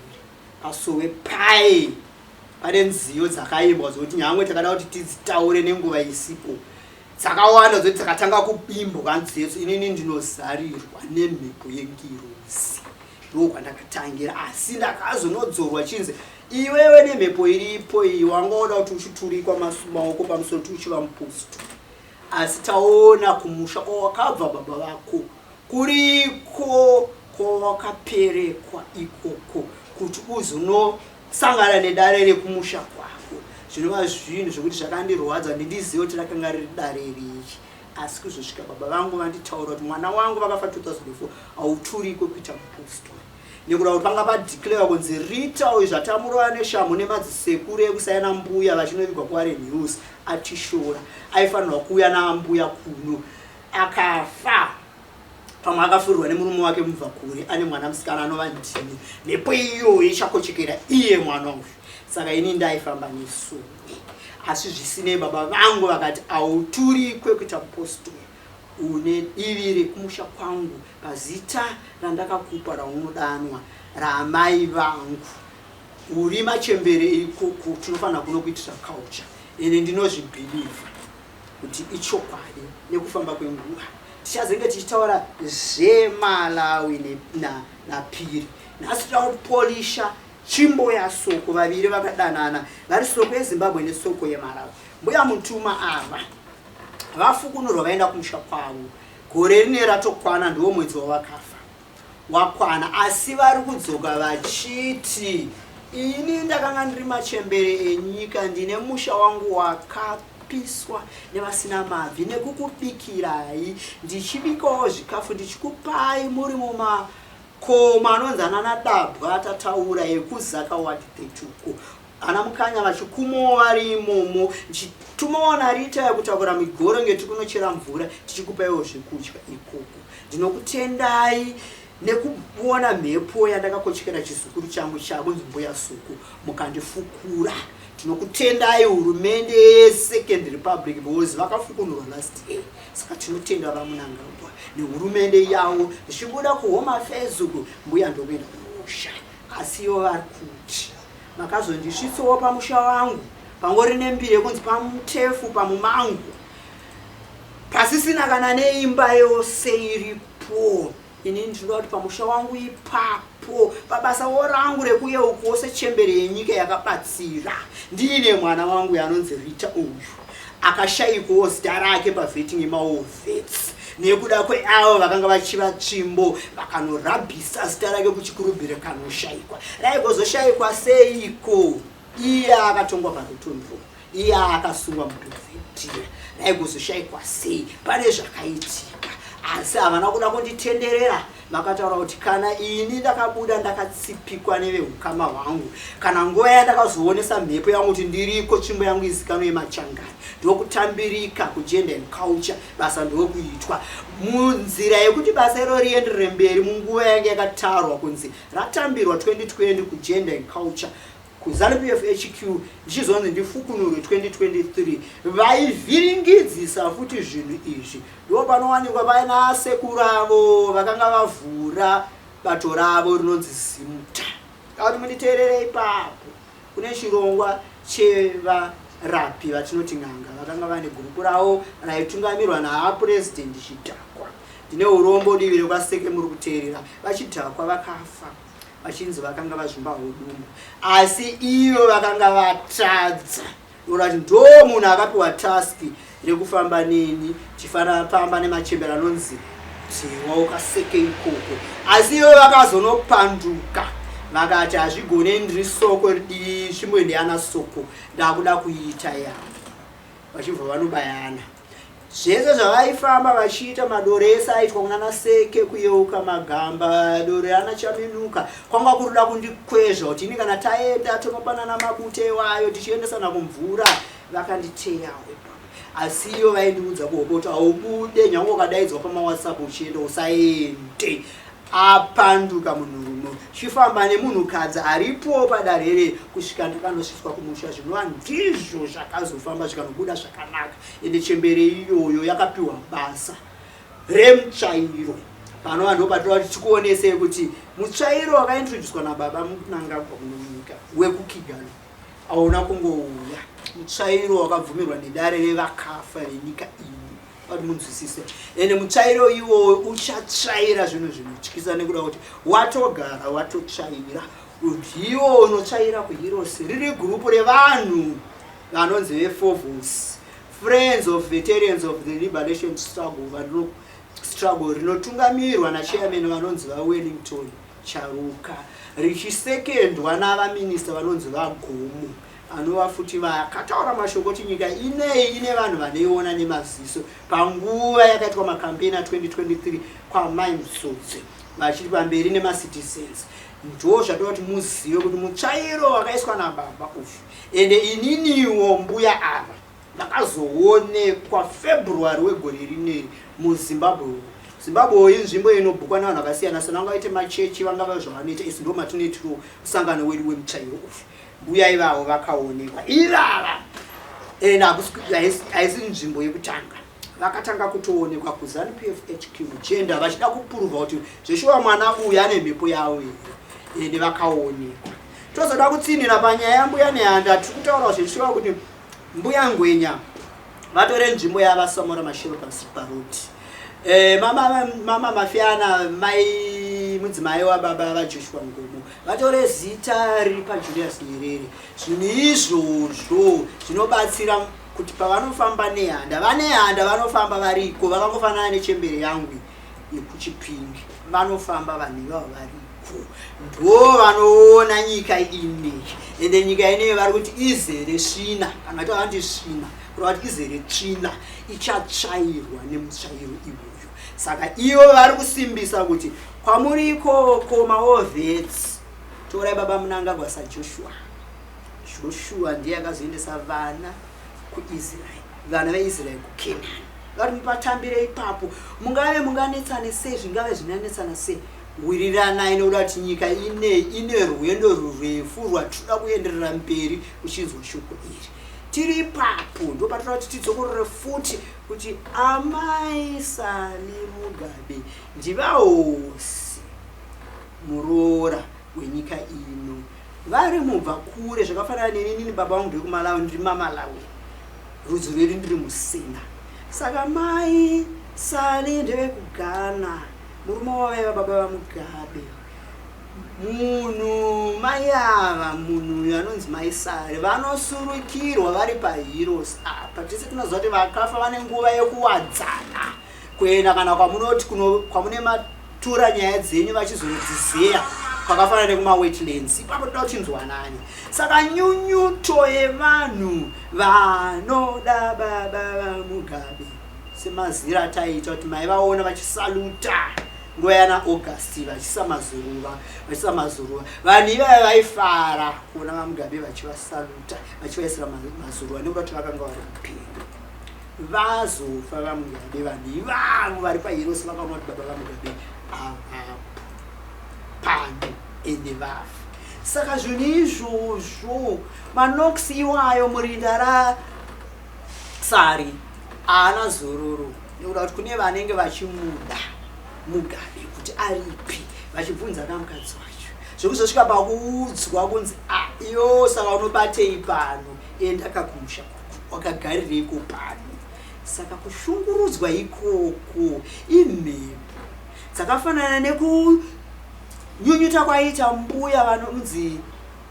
pasowe pai, pane nziyo dzakaimbwa dzokuti nyange takada kuti tidzitaure nenguva isipo, dzakawanda dzoti dzakatanga kuimbwa nziyo. Inini ndinozarirwa nemhepo yengirozi, ndo kwandakatangira, asi ndakazonodzorwa chinzi, "Iwewe nemhepo iripo iyi wanga uda kuti uchiturikwa maoko pamusoro ti uchiva mupostori, asi taona kumusha kwawakabva baba vako kuriko kwawakaperekwa ikoko kuti uzonosangana nedare rekumusha kwako." Zvinova zvinhu zvokuti zvakandirwadza, ndindizive kuti rakanga riri dare rei. Asi kuzosvika baba vangu vanditaura kuti, "Mwana wangu vakafa 2004, hauturikwe kuita mupostori," nekuda kuti panga padeclare kunzi Rita uyu zvatamurova neshamhu nemadzisekuru ekusaina mbuya vachinovigwa kuWarren Hills atishora, aifanirwa kuuya naambuya kuno, akafa pamwe akafurirwa nemurume wake mubva kure, ane mwana musikana anova ndini. Mhepo iyoyo ichakochekera iye mwana uyu. Saka ini ndaifamba nesuwe, asi zvisinei baba vangu vakati, "Hauturikwe kuita mupostori, une divi rekumusha kwangu pazita randakakupa raunodanwa raamai vangu. Uri machembere ikoko, tinofanira kuno kuitira culture." Ende ndinozvibhilivha kuti ichokwadi. Nekufamba kwenguva tichazenge tichitaura zveMalawi naPiri. Nhasi toda kupolisha tsvimbo yaSoko vaviri vakadanana, vari Soko yeZimbabwe neSoko yeMalawi. Mbuya Mutuma ava vafukunurwa vaenda kumusha kwavo gore rine ratokwana, ndiwo mwedzi wavakafa wakwana, asi vari kudzoka vachiti, "Ini ndakanga ndiri machembere enyika, ndine musha wangu wakapiswa nevasina mabvi, nekukubikirai, ndichibikawo zvikafu ndichikupai muri mumakomo anonzi anana Dabwa atataura ekuZaka Ward 32, ana Mukanya vachikumawo vari imomo, ndichitumawo naRita yekutakura migoro ngeti kunochera mvura, tichikupaiwo zvekudya ikoko. Ndinokutendai nekuona mhepo yandakakochekera chizukuru changu chakunzi Mbuya Suku, mukandifukura. Tinokutendai hurumende yeSecond Republic, because vakafukunurwa last year. Saka tinotenda vaMnangagwa nehurumende yavo." Zvichibuda kuHome Affairs uku, mbuya ndokuenda kumusha, asi ivo vari kuti, "Makazondisvitsawo pamusha wangu pangori nembiri yekunzi paMutefu pamumangu, pasisina kana neimba yose iripo. Ini ndinoda kuti pamusha wangu ipapo, pabasawo rangu rekuyeukawo sechembere yenyika yakabatsira, ndiine mwana wangu yanonzi Rita uyu akashayikwawo zita rake pavetting yemawar vets nekuda kweavo vakanga vachiva tsvimbo, vakanorabhisa zita rake kuchikurubhire kanoshayikwa. Raigozoshayikwa seiko iye akatongwa parutondo, iye akasungwa muBelvedere? Raigozoshayikwa sei? Pane zvakaitika." Asi havana kuda kunditenderera. Vakataura kuti kana ini ndakabuda ndakatsipikwa neveukama hwangu, kana nguva yandakazoonesa mhepo yangu kuti ndiriko, tsvimbo yangu izikanwe yemachangani, ndokutambirika kugender and culture, basa ndokuitwa munzira yekuti basa iro rienderere mberi munguva yange yakatarwa kunzi ratambirwa 2020 kugender and culture kuZANU PF HQ, ndichizonzi ndifukunurwe 2023. Vaivhiringidzisa futi zvinhu izvi. Ndo panowanikwa paina sekuru avo vakanga vavhura bato ravo rinonzi Zimuta. Akuti munditeerere ipapo, kune chirongwa chevarapi vatinoti n'anga vakanga vane gurupu ravo raitungamirwa naapurezidendi Chidhakwa. Ndine urombo, divi rekwaSeke muri kuteerera, vaChidhakwa vakafa. vachinzi vakanga vazvimba hudumbu asi iyo vakanga vatadza Urati ndo munhu akapiwa task rekufamba neni tifanafamba nemachembere anonzi Dhewa ukaseke ikoko asi ivo vakazonopanduka vakati hazvigone ndiri soko tsvimbo ndeyana soko ndakuda kuiita yangu vachibva vanobayana Zvese zvavaifamba vachiita madoro ese aitwa kunana Seke kuyeuka magamba doro yana Chaminuka kwanga kuruda kundikwezva kuti ini kana taenda tonopanana mabute iwayo tichiendesana kumvura vakanditeyawo ipapo asi iyo vaindiudza kuhope kuti haubude nyange ukadaidzwa pamawhatsapp uchienda usaende apanduka munhurume chifamba nemunhukadzi aripo padarere kusvika ndakanosvitswa kumusha zvinova ndizvo zvakazofamba zvikanobuda zvakanaka ende chembere iyoyo yakapiwa basa remutsvairo panova ndo patova tichikuonesei kuti mutsvairo wakaintroducwa nababa Mnangagwa munyika wekukigali auna kungouya mutsvairo wakabvumirwa nedare revakafa venyika ino kuti munzwisise ende mutsvairo iwoyo uchatsvaira zvinhu zvinotyisa nekuda kuti watogara watotsvaira ndiwo unotsvaira kuhirosi riri gurupu revanhu vanonzi vefovos friends of veterans of the liberation struggle vano struggle rinotungamirwa nachairman vanonzi vawellington charuka richisekendwa navaminista vanonzi vagomo anova futi vakataura mashoko kuti nyika inei ine vanhu vanoiona nemaziso panguva yakaitwa makambeni a2023 kwamai musodzi vachiri pamberi nemacitizens ndo zvatoda kuti muzive kuti mutsvairo wakaiswa nababa uyu ende ininiwo mbuya ava ndakazoonekwa February wegore rineri muZimbabwe. Zimbabwe inzvimbo inobhukwa nevanhu vakasiyana siyana, vangaite machechi, vangava zvavanoita, isu ndo matinoitiro musangano wedu wemutsvairo uyu. Mbuya ivavo vakaonekwa ivava, and haisi nzvimbo yekutanga vakatanga kutoonekwa kuZanu PF HQ mujenda vachida kupuruvha kuti zveshuwa mwana uyu ane mhepo yavo here, ende vakaonekwa. Tozoda kutsinhira panyaya yambuya Nehanda, tiri kutaura zveshuwa kuti Mbuya Ngwenya vatore nzvimbo yavaSamora Machel paroad. Eh, mama, mama Mafiana mai mudzimai wababa vaJoshua Nkomo vatore zita riri paJulius Nyerere. Zvinhu izvozvo zvinobatsira kuti pavanofamba nehanda, vanehanda vanofamba variko vakangofanana nechembere yangu yekuchipinge vanofamba vanhu ivavo variko ndo vanoona nyika ineyi ende nyika ineyi vari kuti izere svina kana kuti vanoti svina kureva kuti izere tsvina ichatsvairwa nemutsvairo iwoyo saka ivo vari kusimbisa kuti kwamuri ikoko maovhets torai baba munangagwa sajoshua joshua ndiye akazoendesa vana kuisraeri vana veisraeri kukenani vari mupatambire ipapo mungave munganetsane sei zvingave zvinganetsana sei wiriranai nekuda kuti nyika inei ine rwendo rurefu rwatinoda kuenderera mberi uchinzwa shoko iri tiri ipapo ndo patinoda kuti tidzokorore futi kuti amai sali mugabe ndivahosi muroora wenyika ino vari mubva kure zvakafanana neni inini baba vangu ndekumalawi ndiri mamalawi rudzi rwedu ndiri musina saka mai sali ndevekughana murume wavaiva baba vamugabe munhu mai ava munhu uyu anonzi mai sari vanosurukirwa vari paheroes apa tese tinoziva kuti vakafa vane nguva yekuwadzana kuenda kana kwamunoti kwamune matura nyaya dzenyu vachizonodzizeya kwakafanana nekumawetlands ipapo toda kuchinzwanani saka nyunyuto yevanhu vanoda baba vamugabe semazira ataiita kuti maivaona vachisaluta nguva yana august vachisa mazuruva vachisa mazuruva vanhu ivaya vaifara kuona vamugabe vachivasaluta vachivaisira mazuruva nekuda kuti vakanga vari mupenyu Vazofa vaMugabe vanhu ivavo vari pahirosi vakaona kuti baba vaMugabe avapo pano ende vafa. Saka zvinhu izvozvo manox iwayo murinda rasari haana zororo nekuda kuti kune vanenge vachimuda Mugabe kuti aripi vachibvunza kamukadzi wacho zvekuzosvika pakuudzwa kunzi ah, iyo saka unobatei pano enda kakumusha wakagarireiko pano saka kushungurudzwa ikoko imhepo dzakafanana Kunyunyuta kwaiita mbuya vanonzi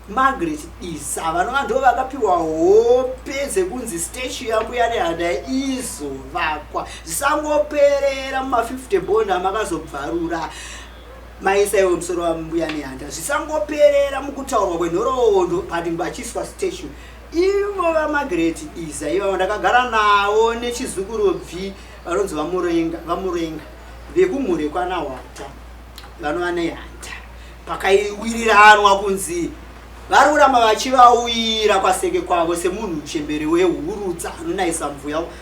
Margaret Isa vanova ndo vakapiwa hope dzekunzi statue yambuya Nehanda izovakwa zvisangoperera muma50 bond amakazobvarura maisa iwe musoro wambuya Nehanda, zvisangoperera mukutaurwa kwenhoroondo, but vachiiswa statue. Ivo vaMargaret Isa ivavo ndakagara navo nechizukurubvi vanonzi vaMurenga, vaMurenga vekumhure kwanahwata vanova Nehanda. Pakaiwiriranwa kunzi vari kuramba vachivauyira kwaseke kwavo semunhu muchembere wehurutsa anonayisa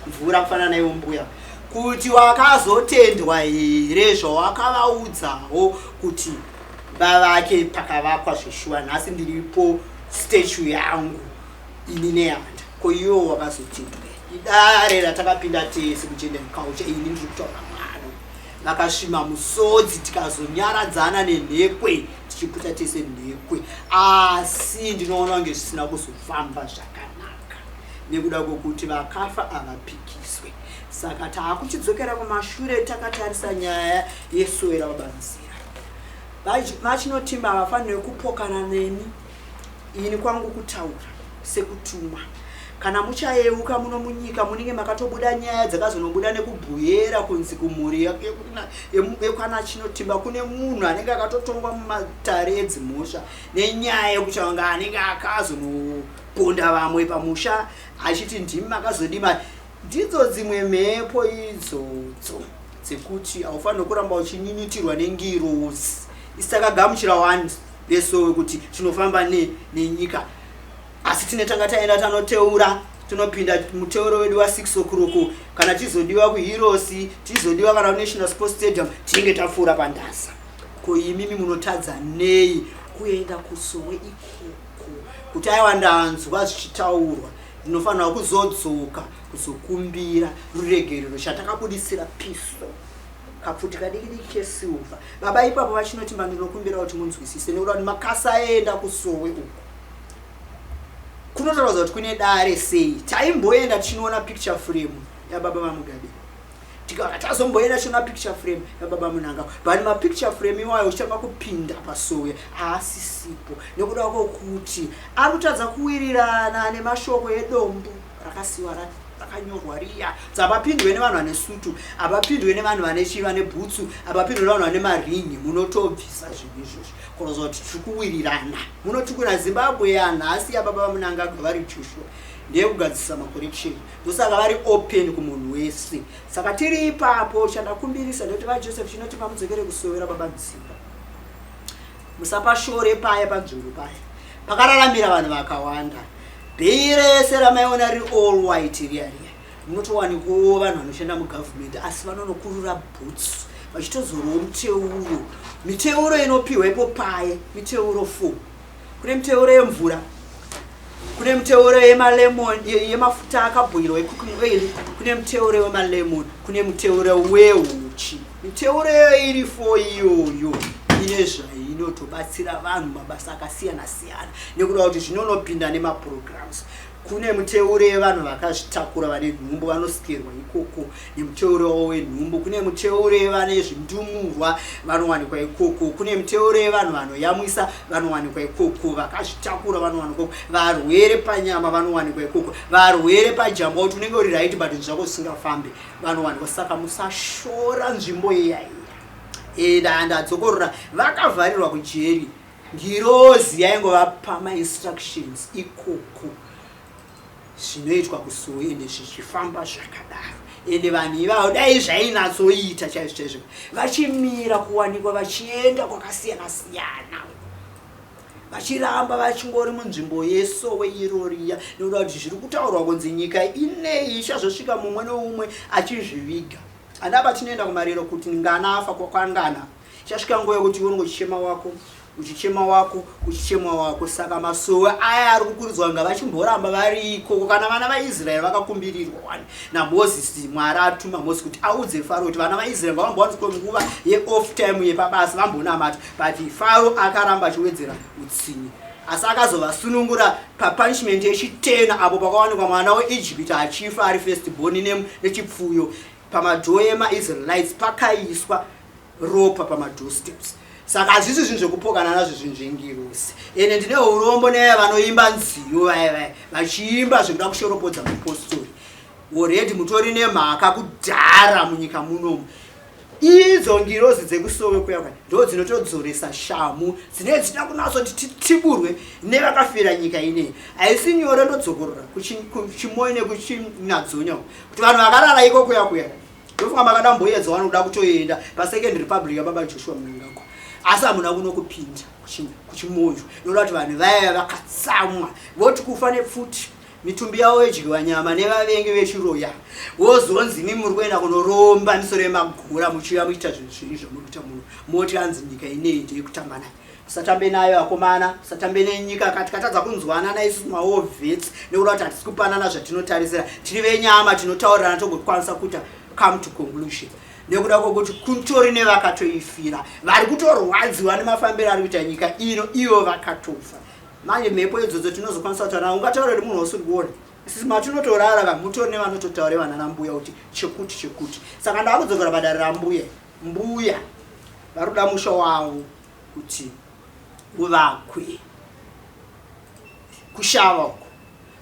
mvura kufanana naivo mbuya, kuti wakazotendwa here zvawakavaudzawo kuti vavake pakavakwa zveshuwa. Nhasi ndiripo, statue yangu ini Nehanda. Ko iwo wakazotendwa? Idare ratakapinda tese kuGender and Culture. Ini ndiri kutaura pano, vakasvima musodzi, tikazonyaradzana nenhekwe, tichiputa tese nhekwe, asi ndinoona kunge zvisina kuzofamba zvakanaka nekuda kwokuti vakafa havapikiswe. Saka taakuchidzokera kumashure takatarisa nyaya yesowe rababanzira. VaChinotimba havafaniri kupokana neni. Ini kwangu kutaura sekutumwa. Kana muchayeuka, muno munyika munenge makatobuda nyaya dzakazonobuda nekubhuyera kunzi kumhuri yekwana Chinotimba kune munhu anenge akatotongwa mumatare edzimhosva nenyaya yekuti anga anenge akazonoponda vamwe pamusha achiti ndimi makazodima. Ndidzo dzimwe mhepo idzodzo dzekuti haufaniri kuramba uchinyunyutirwa nengirozi. Isi takagamuchira one vesowe kuti tinofamba nenyika, asi tine tanga taenda tanoteura, tinopinda muteuro wedu wa6 o'clock. Kana tizodiwa kuHeroes, tizodiwa kana kuNational Sports Stadium, tinenge tapfuura pandaza. Ko imimi munotadza nei kuenda kusowe ikoko kuti aiwa, ndanzwa zvichitaurwa, ndinofanirwa kuzodzoka kuzokumbira ruregerero? Chatakabudisira piso kapfuti kadiki diki kesilver, baba ipapo vachinoti mandinokumbira kuti munzwisise nekuda kuti makasaenda kusowe uku kunotaridza kuti kune dare sei. Taimboenda tichinoona picture frame yababa vaMugabe, tikaka tazomboenda tichiona picture frame yababa Mnangagwa, but mapicture frame iwayo uchitanga kupinda pasowe haasisipo nekuda kwokuti ari kutadza kuwirirana nemashoko edombo rakasiwa rakanyorwa riya. Dzapapindwe nevanhu vane sutu, hapapindwe nevanhu vane chii, vane bhutsu, hapapindwe nevanhu vane maringi. Munotobvisa zvinhu izvozvo kuratidza kuti tiri kuwirirana. Munotukura Zimbabwe yanhasi yababa vaMnangagwa vari Joshua ndeyekugadzirisa macorruption, ndosaka vari open kumunhu wese. Saka tiri ipapo, chandakumbirisa ndekuti vaJoseph chinoti mamudzokere kusowera baba Mudzimba, musapashore paya panzvimbo paya pakararamira vanhu vakawanda. Bhei rese ramaiona riri all white riya riya, munotowanikwawo vanhu vanoshanda mugavhumendi asi vanonokurura boots vachitozorowo muteuro. Miteuro inopiwa ipo paye miteuro 4. Kune miteuro yemvura, kune miteuro yemalemon, yemafuta akabhoirwa ecooking oil, kune muteuro wemalemon, kune muteuro weuchi. Miteuro iyo iri 4 iyoyo ine zvainotobatsira vanhu mabasa akasiyana siyana nekuda kuti zvinonopinda nemaprograms. Kune muteuro yevanhu vakazvitakura, vane nhumbu, vanosikerwa ikoko nemuteuro wavo wenhumbu. Kune muteuro yevane zvindumurwa, vanowanikwa ikoko. Kune muteuro yevanhu vanoyamwisa, vanowanikwa ikoko. Vakazvitakura vanowanikwa ikoko. Varwere panyama vanowanikwa ikoko. Varwere pajamba, kuti unenge uri right but zvako zvisingafambi, vanowanikwa. Saka musashora nzvimbo iya iya. Ndadzokorora, vakavharirwa kujeri, ngirozi yaingovapa mainstructions ikoko zvinoitwa kusowe, ende zvichifamba zvakadaro. Ende vanhu ivavo dai zvainatsoita chaizvo chaizvo vachimira kuwanikwa vachienda kwakasiyana siyana, vachiramba vachingori munzvimbo yesowe iroriya, nekuda kuti zviri kutaurwa kunzi nyika inei ichazosvika mumwe neumwe achizviviga. Handaba tinoenda kumariro kuti ngana afa kwangana, ichasvika nguva yekuti iwe unenge uchichema wako, uchichema wako, uchichema wako. Saka masowe aya ari kukurudzwa nga vachimboramba vari ikoko. Kana vana vaIsraeri vakakumbirirwa wani naMozisi, Mwari atuma Mozisi kuti audze Faro kuti vana vaIsraeri ngavambowaniswe nguva yeoff time yepabasa vambonamata, but Faro akaramba achiwedzera utsinye, asi akazovasunungura papunishment yechitena apo pakawanikwa mwana weIjipita achifa ari first born nechipfuyo pamadoor emaIsraelites, pakaiswa ropa pamadoorsteps. Saka hazvisi zvinhu zvekupokana nazvo, zvinhu zvengirosi. Ende ndine urombo nevaya vanoimba nziyo vaya vaya vachiimba zvekuda kushoropodza mupostori. Already mutori nemhaka kudhara munyika munomu. Idzo ngirozi dzekusowe kuya kuya ndo dzinotodzoresa shamhu dzinenge dzichida kunatsoti titiburwe nevakafira nyika ineyi. Haisi nyore, ndodzokorora kuchimoyo nekuchinadzonya kuti vanhu vakarara iko kuya kuya. Ndofunga makada mboyedza vanoda kutoenda pasecond republic yababa Joshua Mnangagwa, asi hamuna kuno kupinda kuchimoyo nokuda kuti vanhu vaya vakatsamwa voti kufa nepfuti, mitumbi yavo yodyiwa nyama nevavengi vechiroya. Wozonzi imi muri kuenda kunoromba misoro yemagura, muchiuya muchiita zvinhu zvenyu zvamuri kuita muno, moti anzi nyika ineyi ndeyekutamba nayo. Musatambe nayo akomana, musatambe nenyika. Kati katadza kunzwanana isusu mawar vets nekuda kuti hatisi kupanana zvatinotarisira, tiri venyama, tinotaurirana togokwanisa kuita come to conclusion, nekuda kwokuti kutori nevakatoifira vari kutorwadziwa nemafambiro ari kuita nyika ino, ivo vakatofa. Manje mhepo idzodzo tinozokwanisa kutaura? Ungataura kuti munhu usiri kuona? Isusu matinotorara ka, mutori nevanototaure vana nambuya kuti chekuti chekuti. Saka ndakudzokera padare rambuya. Mbuya vari kuda musha wavo kuti uvakwe kushava uko,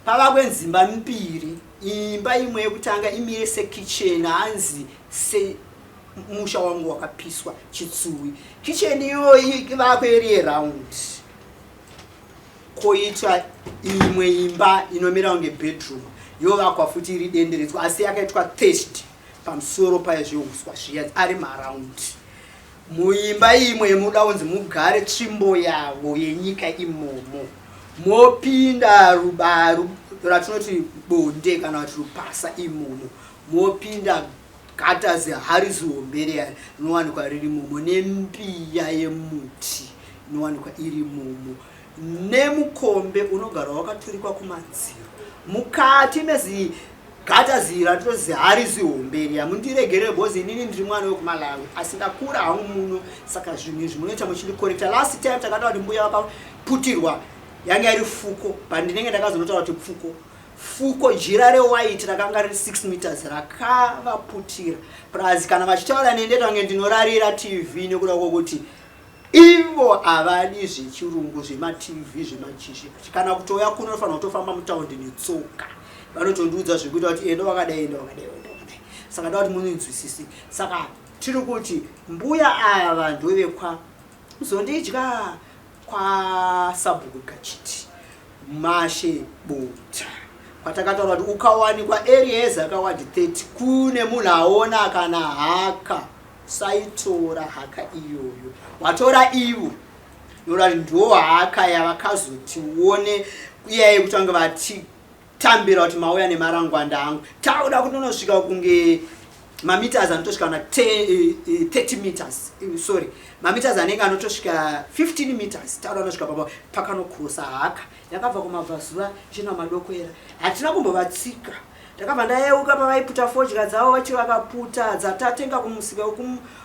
pavakwe nzimba mbiri. Imba imwe yekutanga imire sekicheni, hanzi semusha wangu wakapiswa chitsuwi. Kicheni iyoyi ivakwe iri yeround, koitwa imwe imba inomira kunge bedroom, yovakwa futi iri denderedzwa, asi yakaitwa thatched pamusoro payo, zveuswa zviya, ari maround. Muimba imwe muda kunzi mugare tsvimbo yavo yenyika imomo, mopinda rubaru ratinoti bonde kana kuti rupasa imomo, mopinda gata zihari zihombe riya rinowanikwa riri momo, nembiya yemuti inowanikwa iri momo, nemukombe unogara wakaturikwa kumadziro mukati mezi gata zira tinozi hari zihombe riya. Mundiregere because inini ndiri mwana wekuMalawi, asi ndakura hangu muno, saka zvinhu izvi munoita muchindicorrecta. Last time takataura kuti mbuya vakaputirwa yanga iri fuko, pandinenge ndakazonotaura kuti pfuko fuko, jira rewhite rakanga riri 6 meters rakavaputira. Plus kana vachitaura nendeta kunge ndinorarira TV, nekuda kwokuti ivo havadi zvechirungu, zvemaTV, zvemachishe. Kana kutouya kuno unofanira kutofamba mutaundi netsoka. Vanotondiudza zvekuita kuti enda wakadai, enda wakadai, enda wakadai. Saka nda kuti muninzwisise. Saka tiri kuti mbuya ava ndovekwa Muzondidya, kwasabhuku Gachiti, Mashe Bota, kwatakataura kuti ukawanikwa area yeZaka ward 30 kune munhu aona kana haka, usaitora haka iyoyo, watora ivo nokuti ndo haka yavakazotione iya yekutanga vatitambira kuti mauya nemarangwanda angu. Tauda kutonosvika kunge mameters anotosvika na 30 meters, sorry, mameters anenge anotosvika 15 meters. Tauda anosvika papa pakanokrosa haka yakabva kumabvazuva ichienda madokwera. Hatina kumbovatsika. Ndakabva ndayeuka pavaiputa fodya dzavo, vachiri vakaputa dzatatenga kumusika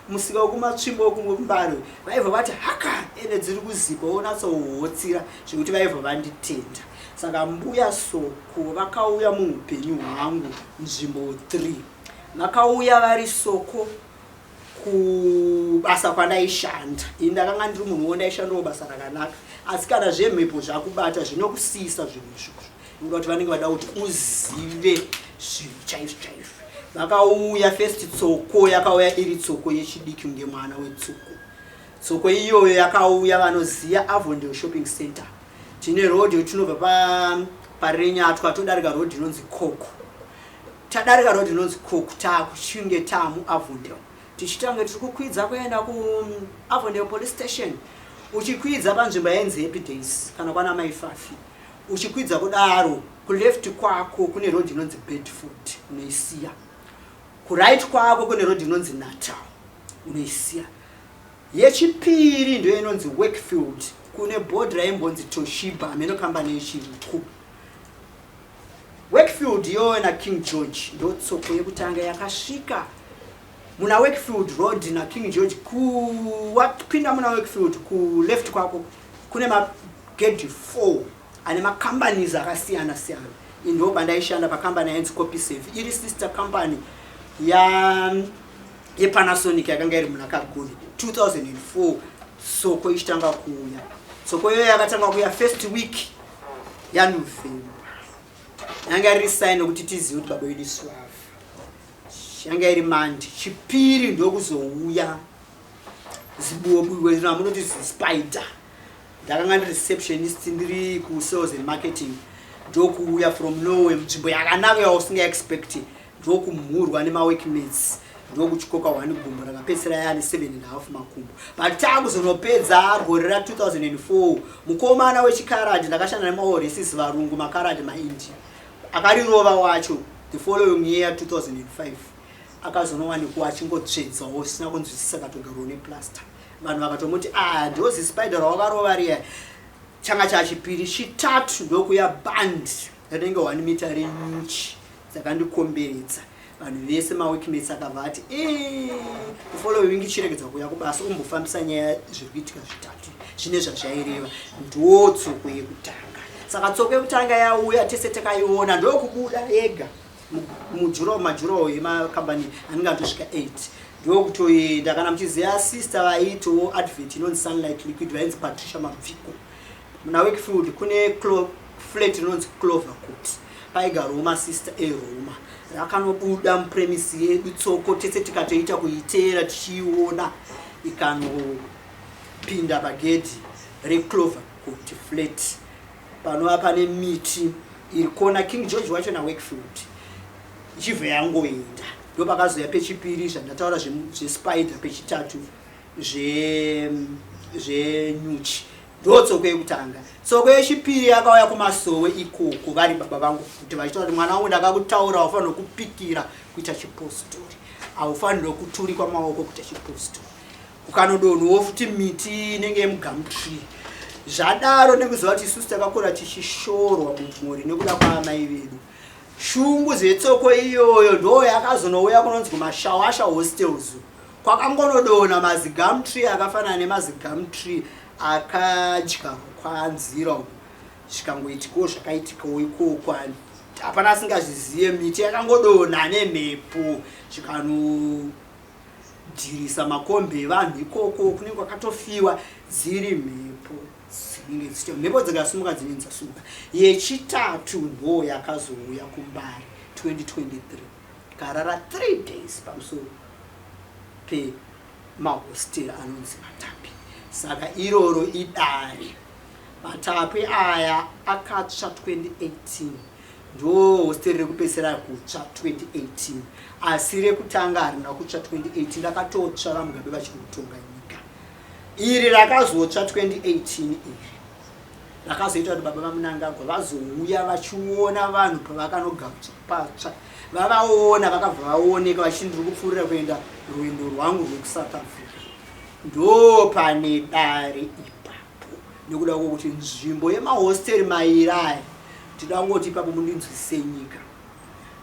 musika wekumatsvimbo wekumbare, vaibva vati haka ende dziri kuzipa, wonatsohotsira zvekuti vaibva vanditenda. Saka mbuya Soko vakauya muupenyu hwangu nzvimbo 3. Vakauya vari Soko kubasa kwandaishanda. Ini ndakanga ndiri munhu wo ndaishandawo basa rakanaka, asi kana zvemhepo zvakubata zvinokusiyisa zvinhu izvozvo, nekuda kuti vanenge vada kuti uzive zvinhu chaizvo chaizvo. Vakauya first, tsoko yakauya iri tsoko yechidiki kunge mwana wetsoko. Tsoko iyoyo yakauya, vanoziva Avondale Shopping Center, tine road tinobva paRenyatwa, todarika road inonzi Koko. Tadarika road inonzi Koko, taakuchinge taamuAvondale, tichitange tiri kukwidza kuenda kuAvondale Police Station. Uchikwidza panzvimbo yainzi Happy Days kana kwana Maifafi, uchikwidza kudaro, kuleft kwako kune road inonzi Bedford, unoisiya. Kuright kwako kune road inonzi Natal, unoisiya. Yechipiri ndo inonzi Wakefield, kune board raimbonzi Toshiba, hameno kambani yechiriku. Wakefield iyoyo naKing George ndo tsoko yekutanga yakasvika muna Wakefield Road naKing George. Wapinda muna Wakefield, kuleft kwako kune magedhi 4 ane macompanies akasiyana siyana. Ndo pandaishanda pakambani yainzi Copysave, iri sister company ya yePanasonic yakanga iri muna Kagoni 2004. Soko ichitanga kuuya. Tsoko iyoyo yakatanga kuuya first week yaNovember. Yanga iri sign yokuti tizive kuti baba vedu isu vafa. Yanga iri Monday. Chipiri ndokuzouya zibuobuo ramunoti zispider. Ndakanga ndiri receptionist ndiri kusales and marketing ndokuuya from nowhere munzvimbo yakanaka yausinga expect ndokumhurwa nemaworkmates ndokutyoka one gumbo rakapedzisira yane 7.5 makumbo. But takuzonopedza gore ra 2004 mukomana wechikaradi, ndakashanda nemaoresis varungu makaradi maindia, akarirova wacho the following year 2005 akazonowanikwa achingotsvedzawo zvisina kunzwisisa, katogarwa neplaster. Vanhu vakatomuti, "Ah, ndozi spider rawakarova riya." Changa chachipiri. Chitatu ndokuya band rinenge 1 meter renyuchi dzakandikomberedza. Vanhu vese maworkmates akabva ati, "Following chiregedza kuuya kubasa umbofambisa nyaya zviri kuitika zvitatu." Zvine zvazvaireva. Ndo tsoko yekutanga. Saka tsoko yekutanga yauya, tese takaiona, ndokubuda yega mujuro, majuro emakambani anenge atosvika 8, ndokutoenda. Kana muchiziva sister vaitowo advert inonzi Sunlight Liquid, vainzi Patricia Mabviko, muna Wakefield kune flat inonzi Clover Court, paigarawo masister eRoma. Rakanobuda mupremise yedu tsoko, tese tikatoita kuiteera tichiiona ikanopinda pagedhi reClover Court flat, panova pane miti iri kona King George wacho naWakefield, ichibva yangoenda. Ndo pakazoya pechipiri zvandataura zvespider, pechitatu zvenyuchi. Ndo tsoko yekutanga. Tsoko yechipiri yakauya kumasowe ikoko vari baba vangu futi, vachitaura kuti, "Mwana wangu, ndakakutaura, haufanirwe kupikira kuita chipostori, haufanirwe kuturikwa maoko kuita chipostori." Ukanodonhawo futi miti inenge yemugumtree. Zvadaro, nekuziva kuti isusu takakura tichishorwa mumhuri nekuda kwaamai vedu, shungu dzetsoko iyoyo ndo yakazonouya kunonzi kumaShawasha Hostels, kwakangonodonha mazigumtree akafanana nemazigumtree akadyarwa kwanzira uko. Zvikangoitikawo zvakaitikawo ikoko, hapana asingazvizive. Miti yakangodonha nemhepo, zvikanodhirisa makombi evanhu ikoko kunenge kwakatofiwa. Dziri mhepo dzinenge dzichita mhepo, dzikasimuka dzinenge dzasimuka. Yechitatu ndo yakazouya kuMbare 2023, karara 3 days pamusoro pemahostera anonzi Matapi. Saka iroro idare. Matapi aya akatsva 2018, ndo hosteri rekupedzisira kutsva 2018, asi rekutanga harina kutsva 2018, rakatotsva vaMugabe vachiri kutonga nyika. Iri rakazotsva 2018, iri rakazoita kuti baba vaMunangagwa vazouya vachiona vanhu pavakanogadzwa patsva. Vavaona, vakabva vaoneka vachiti, "Ndiri kupfuurira kuenda rwendo rwangu rwekuSouth Africa." Ndo pane dare ipapo, nekuda kwokuti nzvimbo yemahosteri mairi aya, tida kungoti ipapo mundinzwisise nyika,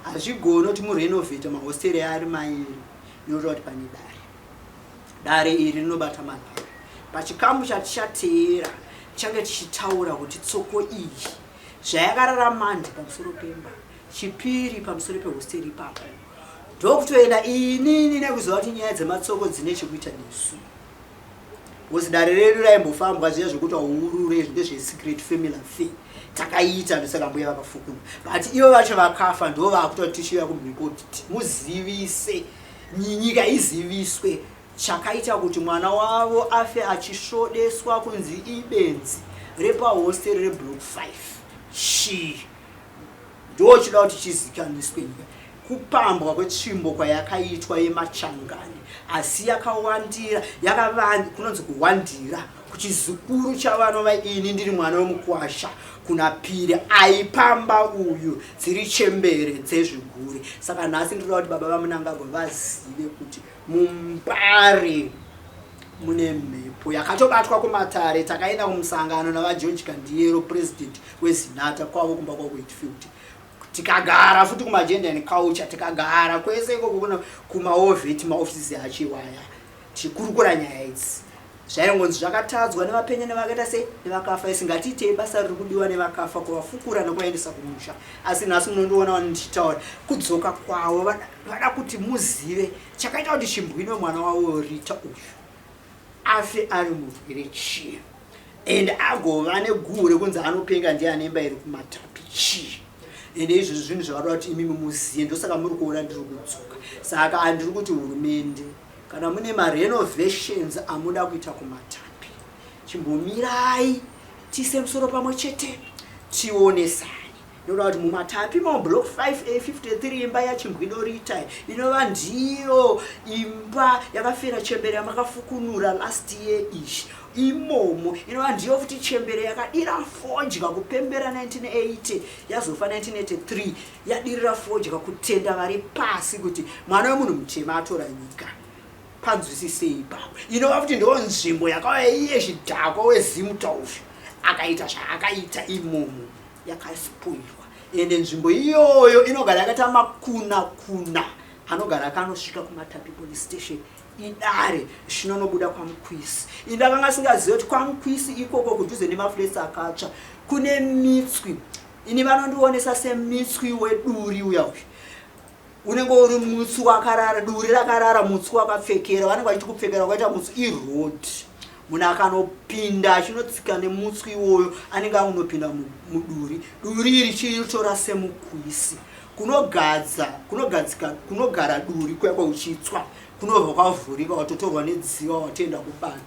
hazvigoni kuti murenovhete mahosteri ari mairi, inoita kuti pane dare. Dare iri rinobata manhare. Pachikamu chatichateera tichange tichitaura kuti tsoko iyi zvayakarara mande pamusoro pemba, chipiri pamusoro pehosteri ipapo, ndokutoenda inini nekuziva kuti nyaya dzematsoko dzine chekuita nesu, because dare redu raimbofambwa zviya zvekuti aurure ndezvesecret family affair takaita. Ndosaka mbuya vakafukura, but ivo vacho vakafa, ndo vakuita kuti tichiuya kumhiko kuti muzivise nyika, iziviswe chakaita kuti mwana wavo afe achisvodeswa kunzi ibenzi repahosteri reblock 5 chii. Ndo chida kuti chizikaniswe nyika, kupambwa kwetsvimbo kwayakaitwa yemachangani, asi yakawandira kunonzi kuwandira kuchizukuru chavanova ini ndiri mwana wemukwasha kuna Piri aipamba uyu, dziri chembere dzezvigure. Saka nhasi ndinoda kuti baba vaMunangagwa vazive kuti muMbare mune mhepo yakatobatwa kumatare. Takaenda kumusangano navaGeorge Kandiyero, president weZinata, kwavo kumba kwaWakefield, tikagara futi kumagender and culture, tikagara kwese ikoko kumaovheti, maofisi achiwaya, tichikurukura nyaya idzi. Zvaingonzi zvakatadzwa nevapenya nevakaita sei nevakafa. Isi ngatiitei basa riri kudiwa nevakafa, kuvafukura nekuvaendesa kumusha. Asi nhasi munondiona ndichitaura kudzoka kwavo, vada kuti muzive chakaita kuti chimbwino mwana wavo Rita uyu. Afe ari murwere chii and agova neguhu rekunzi anopenga ndiye ane imba iri kumatapi chii? Ende izvozvo zvinhu zvavada kuti imimi muzive, ndosaka muri kuona ndiri kudzoka. Saka handiri kuti hurumende, kana mune marenovations amuda kuita kumatapi, chimbomirai tiise musoro pamwe chete tionesane, nekuda kuti mumatapi mublock 5A53, imba yaChimbwidorita, inova ndiyo imba yakafira chembere yamakafukunura last year ishi imomo, inova ndiyo futi chembere yakadira fodya kupembera 1980, yazofa 1983, yadirira fodya kutenda vari pasi kuti mwana wemunhu mutema atora nyika. Panzwisisei ipapo. Inova futi ndo nzvimbo yakauya iye chidhakwa weZimutaufi akaita zvaakaita imomo, yakaspoilwa. Ende nzvimbo iyoyo inogara yakaita makuna kuna anogara akanosvika kuMatapi police station, idare zvinonobuda kwaMukwisi. Indakanga singazivi kuti kwaMukwisi ikoko kudhuze nemaflats akatsva kune mitswi. Ini vanondionesa semitswi weduri uya uyu unenge uri mutsi wakarara, duri rakarara, mutsi wakapfekera. Vanenge vachiti kupfekera kwaita mutsi iroad. Munhu akanopinda achinotsika nemutswi iwoyo anenge aunopinda muduri. Duri iri chiritora semukwisi, kunogadza kunogadzika kunogara duri kuya kwauchitswa, kunobva kwavhurika, watotorwa nedziva, watoenda kubani,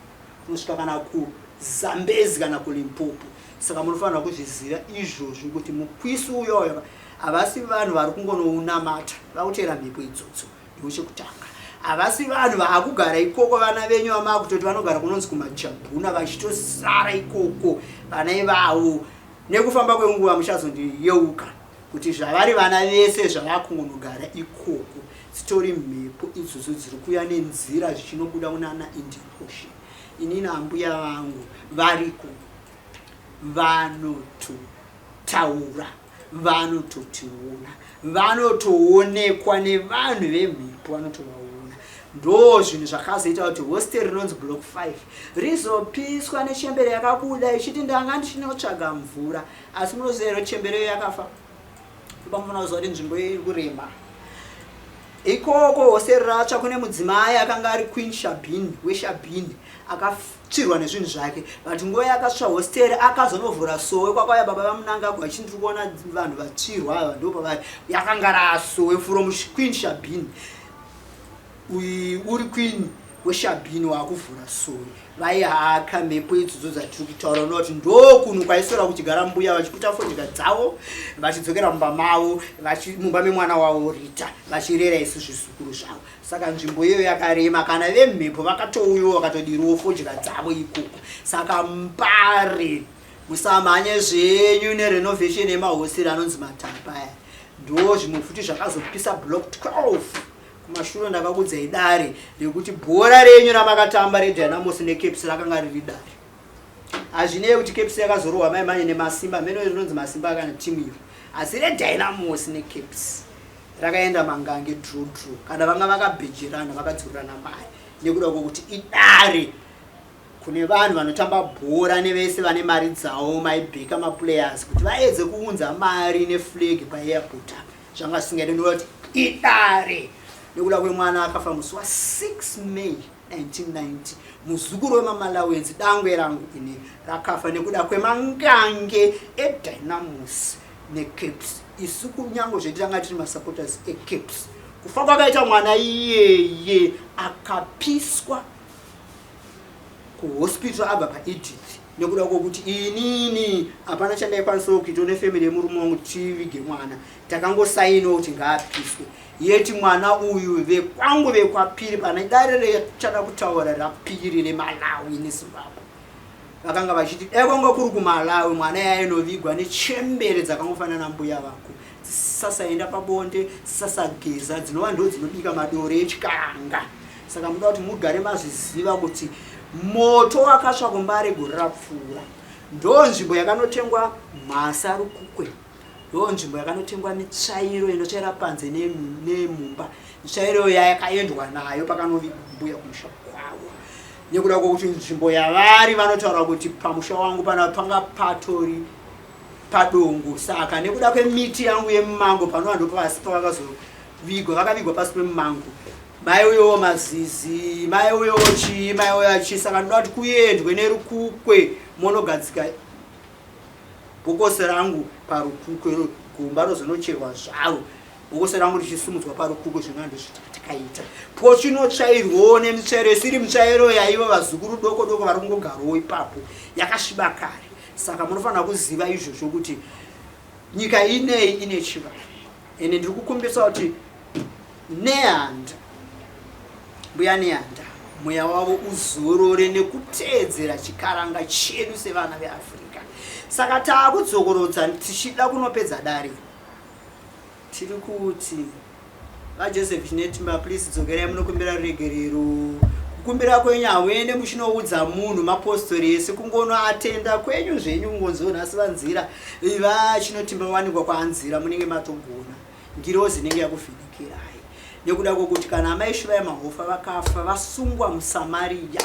kunosvika kana kuZambezi kana kuLimpopo. Saka munofanira kuzviziva izvozvo kuti mukwisi uyoyo havasi vanhu vari kungonounamata vakuteera mhepo idzodzo. Ndiwo chekutanga, havasi vanhu vaakugara ikoko. Vana venyu vamakutoti vanogara kunonzi kumajabhuna, vachitosara ikoko vana ivavo, nekufamba kwenguva muchazondiyeuka kuti zvavari vana vese zvavakungonogara ikoko, dzitori mhepo idzodzo dziri kuuya nenzira zvichinobuda kunana Indian Ocean. Inini ambuya vangu variko, vanototaura, vanototiona, vanotoonekwa nevanhu vemhepo, vanotovaona. Ndo zvinhu zvakazoita kuti hostel rinonzi Block 5 rizopiswa nechembere yakabuda ichiti ndanga ndichinotsvaga mvura. Asi munoziva here chembere iyo yakafa? Pamufanira kuziva kuti nzvimbo iyo iri kurema ikoko, hostel ratsva, kune mudzimai akanga ari Queen Shabini weShabini, akatsvirwa nezvinhu zvake. But nguva yakatsva hostel akazonovhura sowe kwakauya baba vaMunangagwa vachindiri kuona vanhu vatsvirwa ava, ndo pavari yakanga rasowe from Queen Shabini. Uri queen weShabini waakuvhura sowe, vaihaka mhepo idzodzo dzatiri kutaura. Unoda kuti ndokunhu kwaisora kuchigara mbuya vachiputa fodya dzavo, vachidzokera mumba mavo, mumba memwana wavo Rita, vachirera isu zvizukuru zvavo. Saka nzvimbo iyoyo yakarema. Kana vemhepo vakatouyiwo vakatodiriwo fodya dzavo ikoko. Saka Mbare, musamhanye zvenyu nerenovation yemahoseri anonzi Matapa aya. Ndo zvimwe futi zvakazopisa Block 12 kumashure. Ndakakudzai dare rekuti bhora renyu ramakatamba reDynamos neCaps rakanga riri dare. Hazvinei kuti Caps yakazorohwa mai manye nemasimba meno rinonzi masimba kana timu iyo, asi reDynamos neCaps rakaenda mangange, draw draw, kana vanga vakabhejerana vakadzorerana mari, nekuda kwokuti idare kune vanhu vanotamba bhora nevese vane mari dzavo maibheka maplayers kuti vaedze kuunza mari neflag paairport apa, zvanga zvisingaite, ndoda kuti idare nekuda kwemwana akafa musi wa6 May 1990, muzukuru wemamalawenzi, dangwe rangu ini, rakafa nekuda kwemangange eDynamos neCaps. Isu kunyange zvedu tanga tiri masupporters eCaps, kufa kwakaita mwana iyeye akapiswa kuhospital abva paEdith, nekuda kwokuti inini hapana chandaikwanisawo kuita nefamily yemurume wangu tivige mwana, takangosainawo kuti ngaapiswe. Yeti mwana uyu vekwangu vekwapiri, pane dare rechada kutaura rapiri reMalawi neZimbabwe, vakanga vachiti dai kwanga kuri kuMalawi mwana yainovigwa nechembere dzakangofanana mbuya vako, dzisasaenda pabonde, dzisasageza, dzinova ndo dzinobika madore echikaranga. Saka muda kuti mugare mazviziva kuti moto wakatsva kuMbare gore rapfuura, ndo nzvimbo yakanotengwa mhasa rukukwe, ndo nzvimbo yakanotengwa mitsvairo inotsvaira panze nemumba. Mitsvairo yakaendwa nayo pakanovigwa mbuya kumusha kwavo, nekuda kwokuti nzvimbo yavari vanotaura kuti pamusha wangu pana panga patori padongo. Saka nekuda kwemiti yangu yemumango panova ndo pasi pavakazo. vachivigwa, vakavigwa pasi pemumango. Mai uyowo mazizi, mai uyowo chii, mai uyo chii. Saka ndoda kuti kuendwe nerukukwe monogadzika bhokosi rangu parukukwe, gomba rozonocherwa zvaro, bhokosi rangu richisimudzwa parukukwe. Zvinova ndozvatakaita. Pochinotsvairwawo nemitsvairo isiri mitsvairo yaivo vazukuru doko doko vari kungogarawo ipapo, yakasviba kare. Saka munofanira kuziva izvozvo kuti nyika inei ine chivanhu. Ende ndiri kukumbisa kuti Nehanda, Mbuya Nehanda, mweya wavo uzorore nekuteedzera chikaranga chedu sevana veAfrica. Saka taakudzokorodza tichida kunopedza dare. Tiri kuti VaJoseph Chinetimba, please dzokerai munokumbira ruregerero. Kukumbira kwenyu hauende muchinoudza munhu mapostori ese, kungono atenda kwenyu zvenyu kungonziwo nhasi vanzira vaChinotimba wanikwa kwaanzira, munenge matogona. Ngirozi inenge yakuvhenekerai nekuda kwokuti kana amai Shuvai Mahofa vakafa vasungwa muSamaria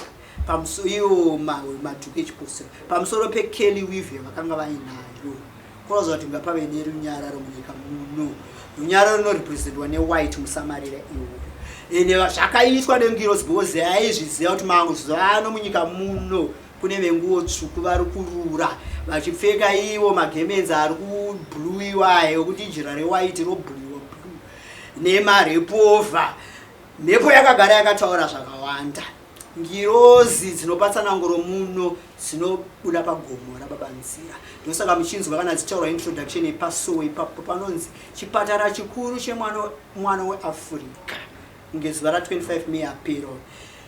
iwo madhuku echipostori pamusoro peKelly weave yavakanga vainayo, kuratidza kuti ngapave nerunyararo munyika muno. Runyararo runorepresentwa newhite muSamarira iwoyo. Ende zvakaitwa nengirozi because yaizviziva kuti mazuva ano munyika muno kune venguo tsvuku vari kurura vachipfeka ivo magemenzi ari kubluiwa ayo kuti jira rewhite robluiwa blue nemarepovha. Mhepo yakagara yakataura zvakawanda. Ngirozi dzinopa tsananguro muno dzinobuda pagomo raBaba Nzira. Ndosaka muchinzwa kana dzichitaurwa introduction yepasowe ipapo panonzi chipatara chikuru chemwana weAfrica kunge zuva ra25 May apero,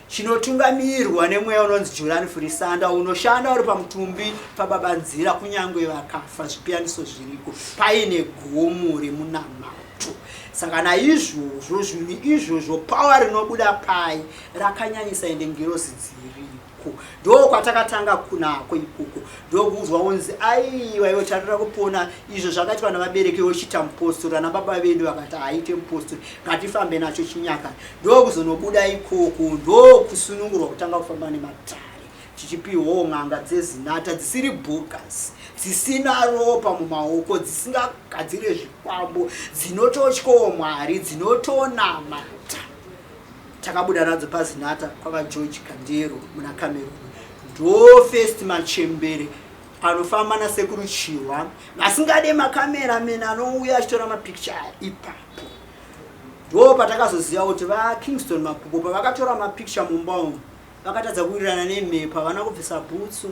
chinotungamirwa nemweya unonzi Juran Furisanda, unoshanda uri pamutumbi paBaba Nzira kunyange vakafa. Zvipiyaniso zviriko paine gomo remunamato. Saka naizvozvo zvinhu izvozvo, power rinobuda pai rakanyanyisa, ende ngirozi dziriko. Ndo kwatakatanga kunako ikoko, ndokuudzwa kunzi aiwa iwe tarira kupona izvo zvakaitwa navabereki wochiita mupostori. Ana baba vedu vakati haaite mupostori, ngatifambe nacho chinyakare. Ndokuzonobuda ikoko, ndokusunungurwa kutanga kufamba nematare, tichipiwawo n'anga dzezinata dzisiri bogus, dzisina ropa mumaoko, dzisingagadzire zvikwambo, dzinototyawo Mwari, dzinotonamata. Takabuda nadzo pazinata kwavaGeorge Kandero muna Cameroon. Ndo first machembere anofamba nasekuru Chihwa vasingade makameramen anouya achitora mapicture ipapo. Ndo patakazoziva kuti vaKingston Mapuko pavakatora mapicture mumba umu vakatadza kuwirirana nemhepo, havana kubvisa bhutsu,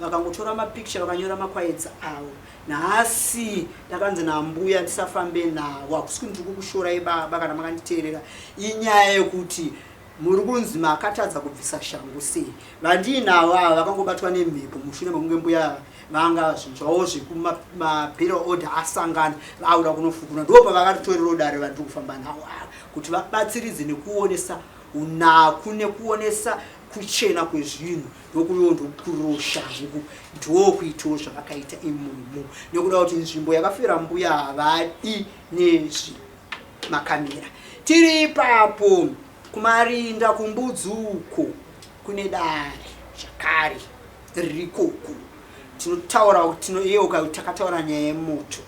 vakangotora mapicture vakanyora makwaedza avo. Nhasi ndakanzi nambuya ndisafambe navo. Hakusi kuti ndiri kukushorai baba kana makanditeerera, inyaya yekuti muri kunzi makatadza kubvisa shangu sei. Vandiinavo ava vakangobatwa nemhepo mushure mekunge mbuya vanga zvinhu zvavo zvekumabhero order asangana, vakuda kunofukura. Ndo pavakatitorero dare vandiri kufamba navo ava kuti vabatsiridze nekuonesa unaku nekuonesa kuchena kwezvinhu, ndokuiwo ndokukurirawo shangu, ndokuitawo zvavakaita imomo nekuda kuti nzvimbo yakafira mbuya havadi nezvimakamera. Tiri ipapo kumarinda kumbudzi uko kune dare zvakare ririkoko. Tinotaura, tinoyeuka kuti takataura nyaya yemoto,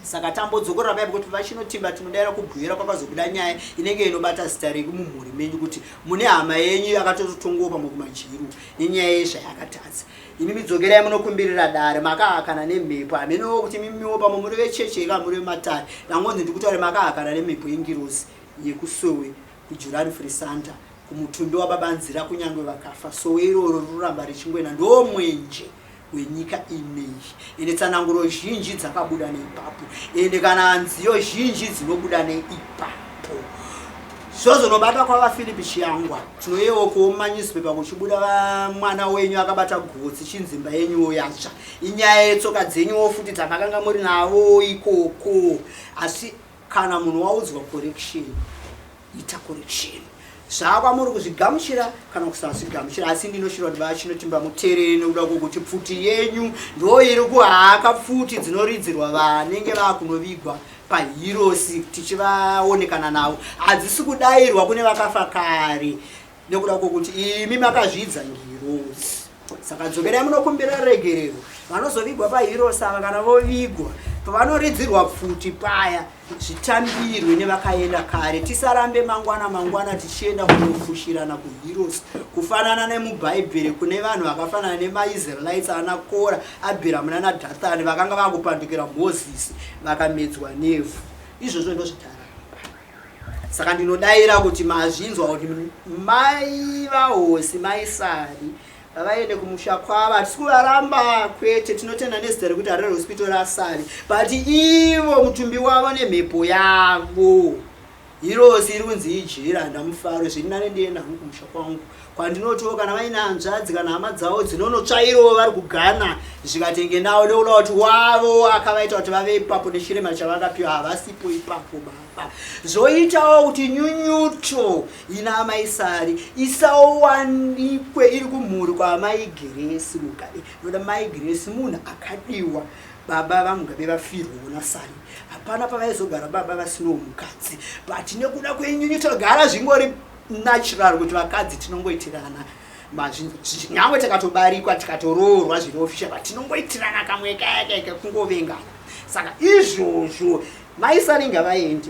saka tambodzokorora paipo kuti vachinotimba tinodaira kubhuyera kwakazobuda nyaya inenge inobata zita reku mumhuri menyu, kuti mune hama yenyu yakatototongowo pamwe kumajiru nenyaya yezvayakatadza. Imi midzokerai munokumbirira dare makahakana nemhepo. Hamenowo kuti mimiwo pamwe muri vecheche ika muri vematare. Ndangonzi ndikutaure makahakana nemhepo yengirozi yekusowe kuJurani Frisanta kumutumbi waBaba Nzira kunyange vakafa, sowe iroro riroramba richingoenda. Ndo mwenje wenyika ineyi, ende tsananguro zhinji dzakabuda neipapo, ende kana nziyo zhinji dzinobuda neipapo. Zvozonobata kwavaPhilip Chiyangwa, tinoyewo newspaper kuchibuda mwana wenyu akabata gotsi, chinzimba yenyuwo yatsva. Inyaya yetsoka dzenyuwo futi dzamakanga muri navo ikoko. Asi kana munhu waudzwa correction, ita correction. Zvakwamuri kuzvigamuchira kana kusazvigamuchira, asi ndinoshira kuti vachinotimba muteerere nekuda kwokuti pfuti yenyu ndo iri kuhaka pfuti dzinoridzirwa vanenge vakunovigwa pahirosi tichivaonekana navo, hadzisi kudayirwa kune vakafa kare nekuda kwokuti imi makazvidza ngirozi. Saka dzokerai munokumbira regerero. Vanozovigwa pahirosi ava kana vovigwa, Pavanoridzirwa pfuti paya zvitambirwe nevakaenda kare, tisarambe mangwana mangwana tichienda kunofushirana kuheroes, kufanana nemubhaibheri kune vanhu vakafanana nemaIsraelites ana Kora, Abhiramu nana Dhathani vakanga vakupandukira Mozisi vakamedzwa nevhu. Izvozvo ndozvataramba. Saka ndinodaira kuti mazvinzwa kuti mai vahosi mai Sari vaende kumusha kwavo, hatisi kuvaramba kwete, tinotenda nezita rekuti Harare Hospital raSari, but ivo mutumbi wavo nemhepo yavo hirosi iri kunzi ijeri handina mufaro. Zviri nane ndienda hangu kumusha kwangu kwandinotiwo kana vaine hanzvadzi kana hama dzavo dzinonotsvairawo vari kuGhana zvikatenge nawo, nekuda kuti wavo akavaita kuti vave ipapo nechirema chavakapiwa havasipo ipapo baba. Zvoitawo kuti nyunyuto ina amai Sari isawanikwe iri kumhuri kwaamai Grace Mugabe. Noda mai Grace munhu akadiwa, baba vaMugabe vafirwawo naSari, hapana pavaizogara baba vasinawo mukadzi, but nekuda kwenyunyuto gara zvingori natural kuti vakadzi tinongoitirana nyangwe takatobarikwa tikatoroorwa zviri official, but tinongoitirana kamwe kaya kekungovengana. Saka izvozvo mai Sari ngavaende,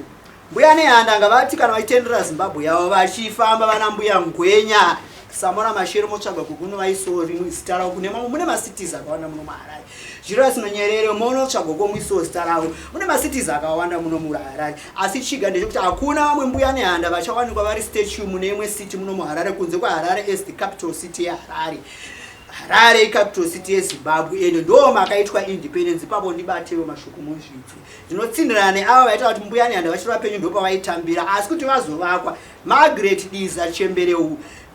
mbuya Nehanda ngavati kana vachitendera Zimbabwe yavo vachifamba, vana mbuya Ngwenya, Samora Mashero, motsvaga kukunovaisawo rimwe zita ravo kune mamwe. Mune macities akawanda muno muHarare, Julius Nyerere monotsvaga komuisawo zita ravo. Mune macities akawanda muno muHarare, asi chiga ndechekuti hakuna vamwe mbuya Nehanda vachawanikwa vari statue mune imwe city muno muHarare kunze kweHarare as the capital city yeHarare. Harare icapital city yeZimbabwe, ende ndo makaitwa independence ipapo. Ndibatewo mashoko muzvidzwe. Ndinotsindirana neavo vaita kuti mbuya Nehanda vachiri vapenyu ndopavaitambira, asi kuti vazovakwa. Margaret Diza, chembere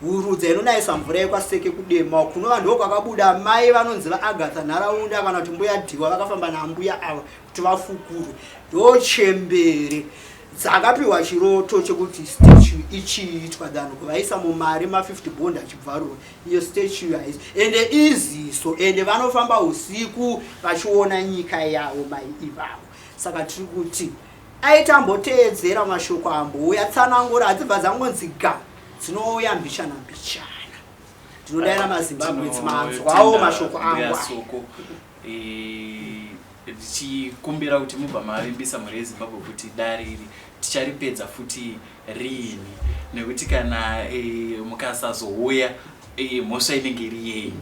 hurudza inonayisa mvura yekwaSeke kuDema, kunova ndo kwakabuda mai vanonzi vaAgatha Nharaunda kana kuti mbuya Dhiwa, vakafamba nambuya ava kuti vafukurwe, ndo chembere dzakapiwa chiroto chekuti statue ichiitwa than kuvaisa mumari ma50 bond achibvarurwa. Iyo statue haisi ende iziso, ende vanofamba usiku vachiona nyika yavo mai ivavo. Saka tiri kuti aitamboteedzera mashoko ambouya, tsanangura hadzibva dzangonzi ga, dzinouya mbichana mbichana. Ndinodaira maZimbabwe manzwawo mashoko angu. Soko, tichikumbira kuti mubva mavimbisa mhuri yeZimbabwe kuti dare iri ticharipedza futi riini, nekuti kana mukasazouya mhosva inenge iri yenyu.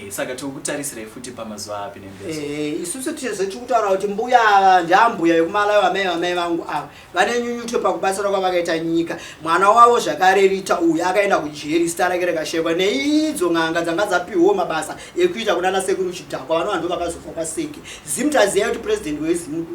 Saka tiri futi pamazuva api nembezo? Isusu tizve tiri kutaura kuti mbuya ava ndiambuya vekuMalawi, amai vamai vangu ava vane nyunyuto pakubatsira kwavakaita nyika. Mwana wavo zvakare Rita uyu akaenda kujeri, zita rake rikashekwa neidzo n'anga dzanga dzapiwawo mabasa ekuita kunana sekuru Chidhakwa, vanova ndo vakazofa kwaSeke. Zimta, ziyai kuti president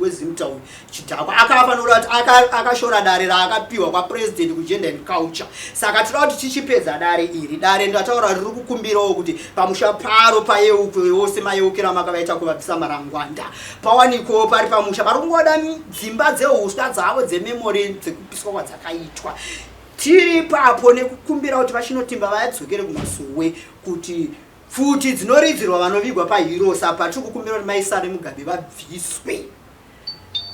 weZimta uyu Chidhakwa akafa nokuda kuti akashora dare raakapiwa kwapresident kugender and culture. Saka tinoda kuti tichipedza dare iri. Dare ndataura riri kukumbirawo kuti pamusha paro payeukwe wose mayeukira makavaita kuvabvisa marangwanda, pawanikwewo pari pamusha pari kungoda dzimba dzeuswa dzavo dzememory dzekupiswa kwadzakaitwa. Tiri ipapo nekukumbira kuti vachinotimba vadzokere kumasowe, kuti pfuti dzinoridzirwa vanovigwa paHeroes apa tiri kukumbira kuti maisare Mugabe vabviswe,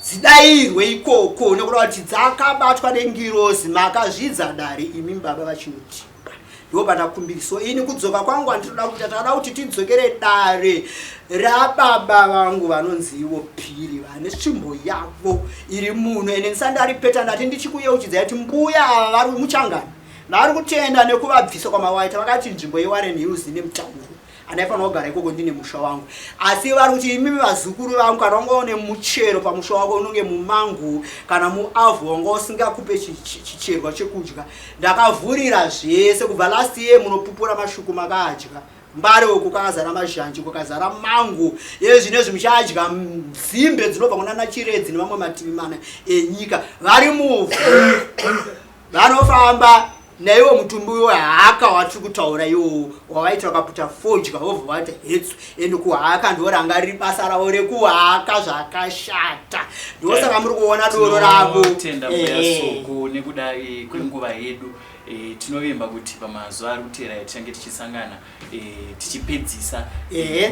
dzidayirwe ikoko, nekuda kuti dzakabatwa nengirozi. Makazvidza dare imi baba vachinotimba. Ndo pandakumbiriso ini kudzoka kwangu andinoda kuita, takada kuti tidzokere dare rababa vangu vanonzi ivo Piri, vane tsvimbo yavo iri muno. Ende ndisandaripeta, ndati ndichikuyeuchidzai kuti mbuya ava vari muchangani, vari kutenda nekuvabvisa kwamawaita. Vakati nzvimbo yeWarren Hills ine mutauro, andaifanira kugara ikoko ndine musha wangu, asi vari kuti imimi vazukuru vangu, kana wanga une muchero pamusha wako unonge mumango kana muavhu wanga usingakupe chicherwa chekudya, ndakavhurira zvese kubva last year. Munopupura mashuku makadya Mbare uku kwakazara mazhanji, kwakazara mango. Yezvinezvi muchadya nzimbe dzinobva kunana Chiredzi nemamwe mativi mana enyika. Vari muvhu vanofamba naiwo mutumbi wehaka watiri kutaura iwowo wavaita vakaputa fodya vobva vaita hetsu, ende kuhaka ndo ranga riri basa ravo rekuhaka zvakashata. Ndosaka muri kuona doro ravo. Tenda mbuya Soko nekuda kwenguva yedu. Tinovimba kuti pamazuva ari kuteera tichange tichisangana tichipedzisa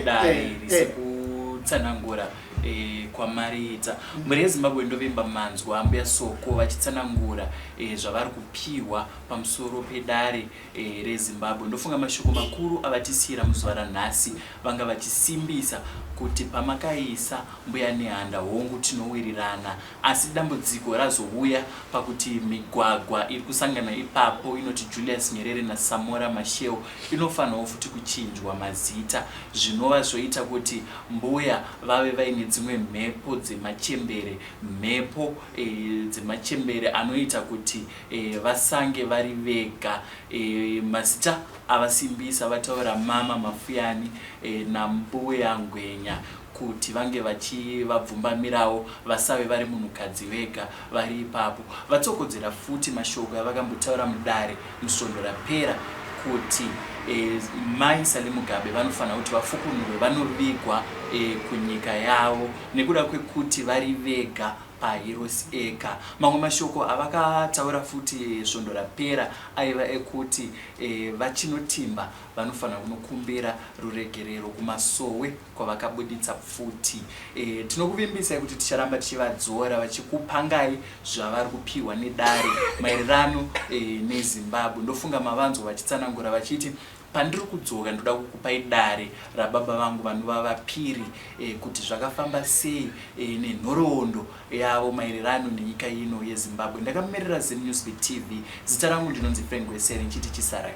dare iri sekutsanangura. e, kwamariita. Mhuri yeZimbabwe, ndovimba manzwa Ambuya Soko vachitsanangura e, zvavari kupiwa pamusoro pedare e, reZimbabwe. Ndofunga mashoko makuru avatisiyira muzuva ranhasi vanga vachisimbisa kuti pamakaisa Mbuya Nehanda, hongu tinowirirana, asi dambudziko razouya pakuti migwagwa iri kusangana ipapo inoti Julius Nyerere naSamora Machel inofanirwawo futi kuchinjwa mazita, zvinova zvoita kuti mbuya vave vaine dzimwe mhepo dzemachembere, mhepo e, dzemachembere anoita kuti e, vasange vari vega. E, mazita avasimbisa vataura Mama Mafuyani e, naMbuya Ngwenya kuti vange vachivabvumbamirawo vasave vari munhukadzi vega vari ipapo. Vatsokodzera futi mashoko avakambotaura mudare musvondo rapera kuti e, Mai Sally Mugabe vanofanira kuti vafukunurwe vanovigwa e, kunyika yavo nekuda kwekuti vari vega paHeroes Acre. Mamwe mashoko avakataura futi svondo rapera aiva ekuti e, VaChinotimba vanofanira kunokumbira ruregerero kumasowe kwavakabuditsa pfuti. E, tinokuvimbisai kuti ticharamba tichivadzora vachikupangai zvavari kupiwa nedare maererano e, neZimbabwe. Ndofunga mavanzwa vachitsanangura vachiti pandiri kudzoka ndoda kukupai dare rababa vangu vanova vapiri e, kuti zvakafamba sei e, nenhoroondo yavo maererano nenyika ino yeZimbabwe. Ndakamirira ZimNewsBeat TV, zita rangu ndinonzi Frank Wesere, nchiti chisarai.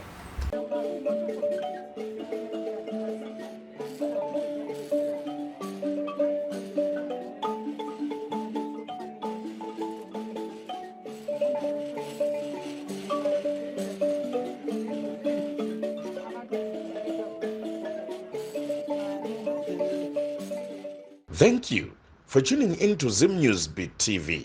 Thank you for tuning in to Zim News Beat TV.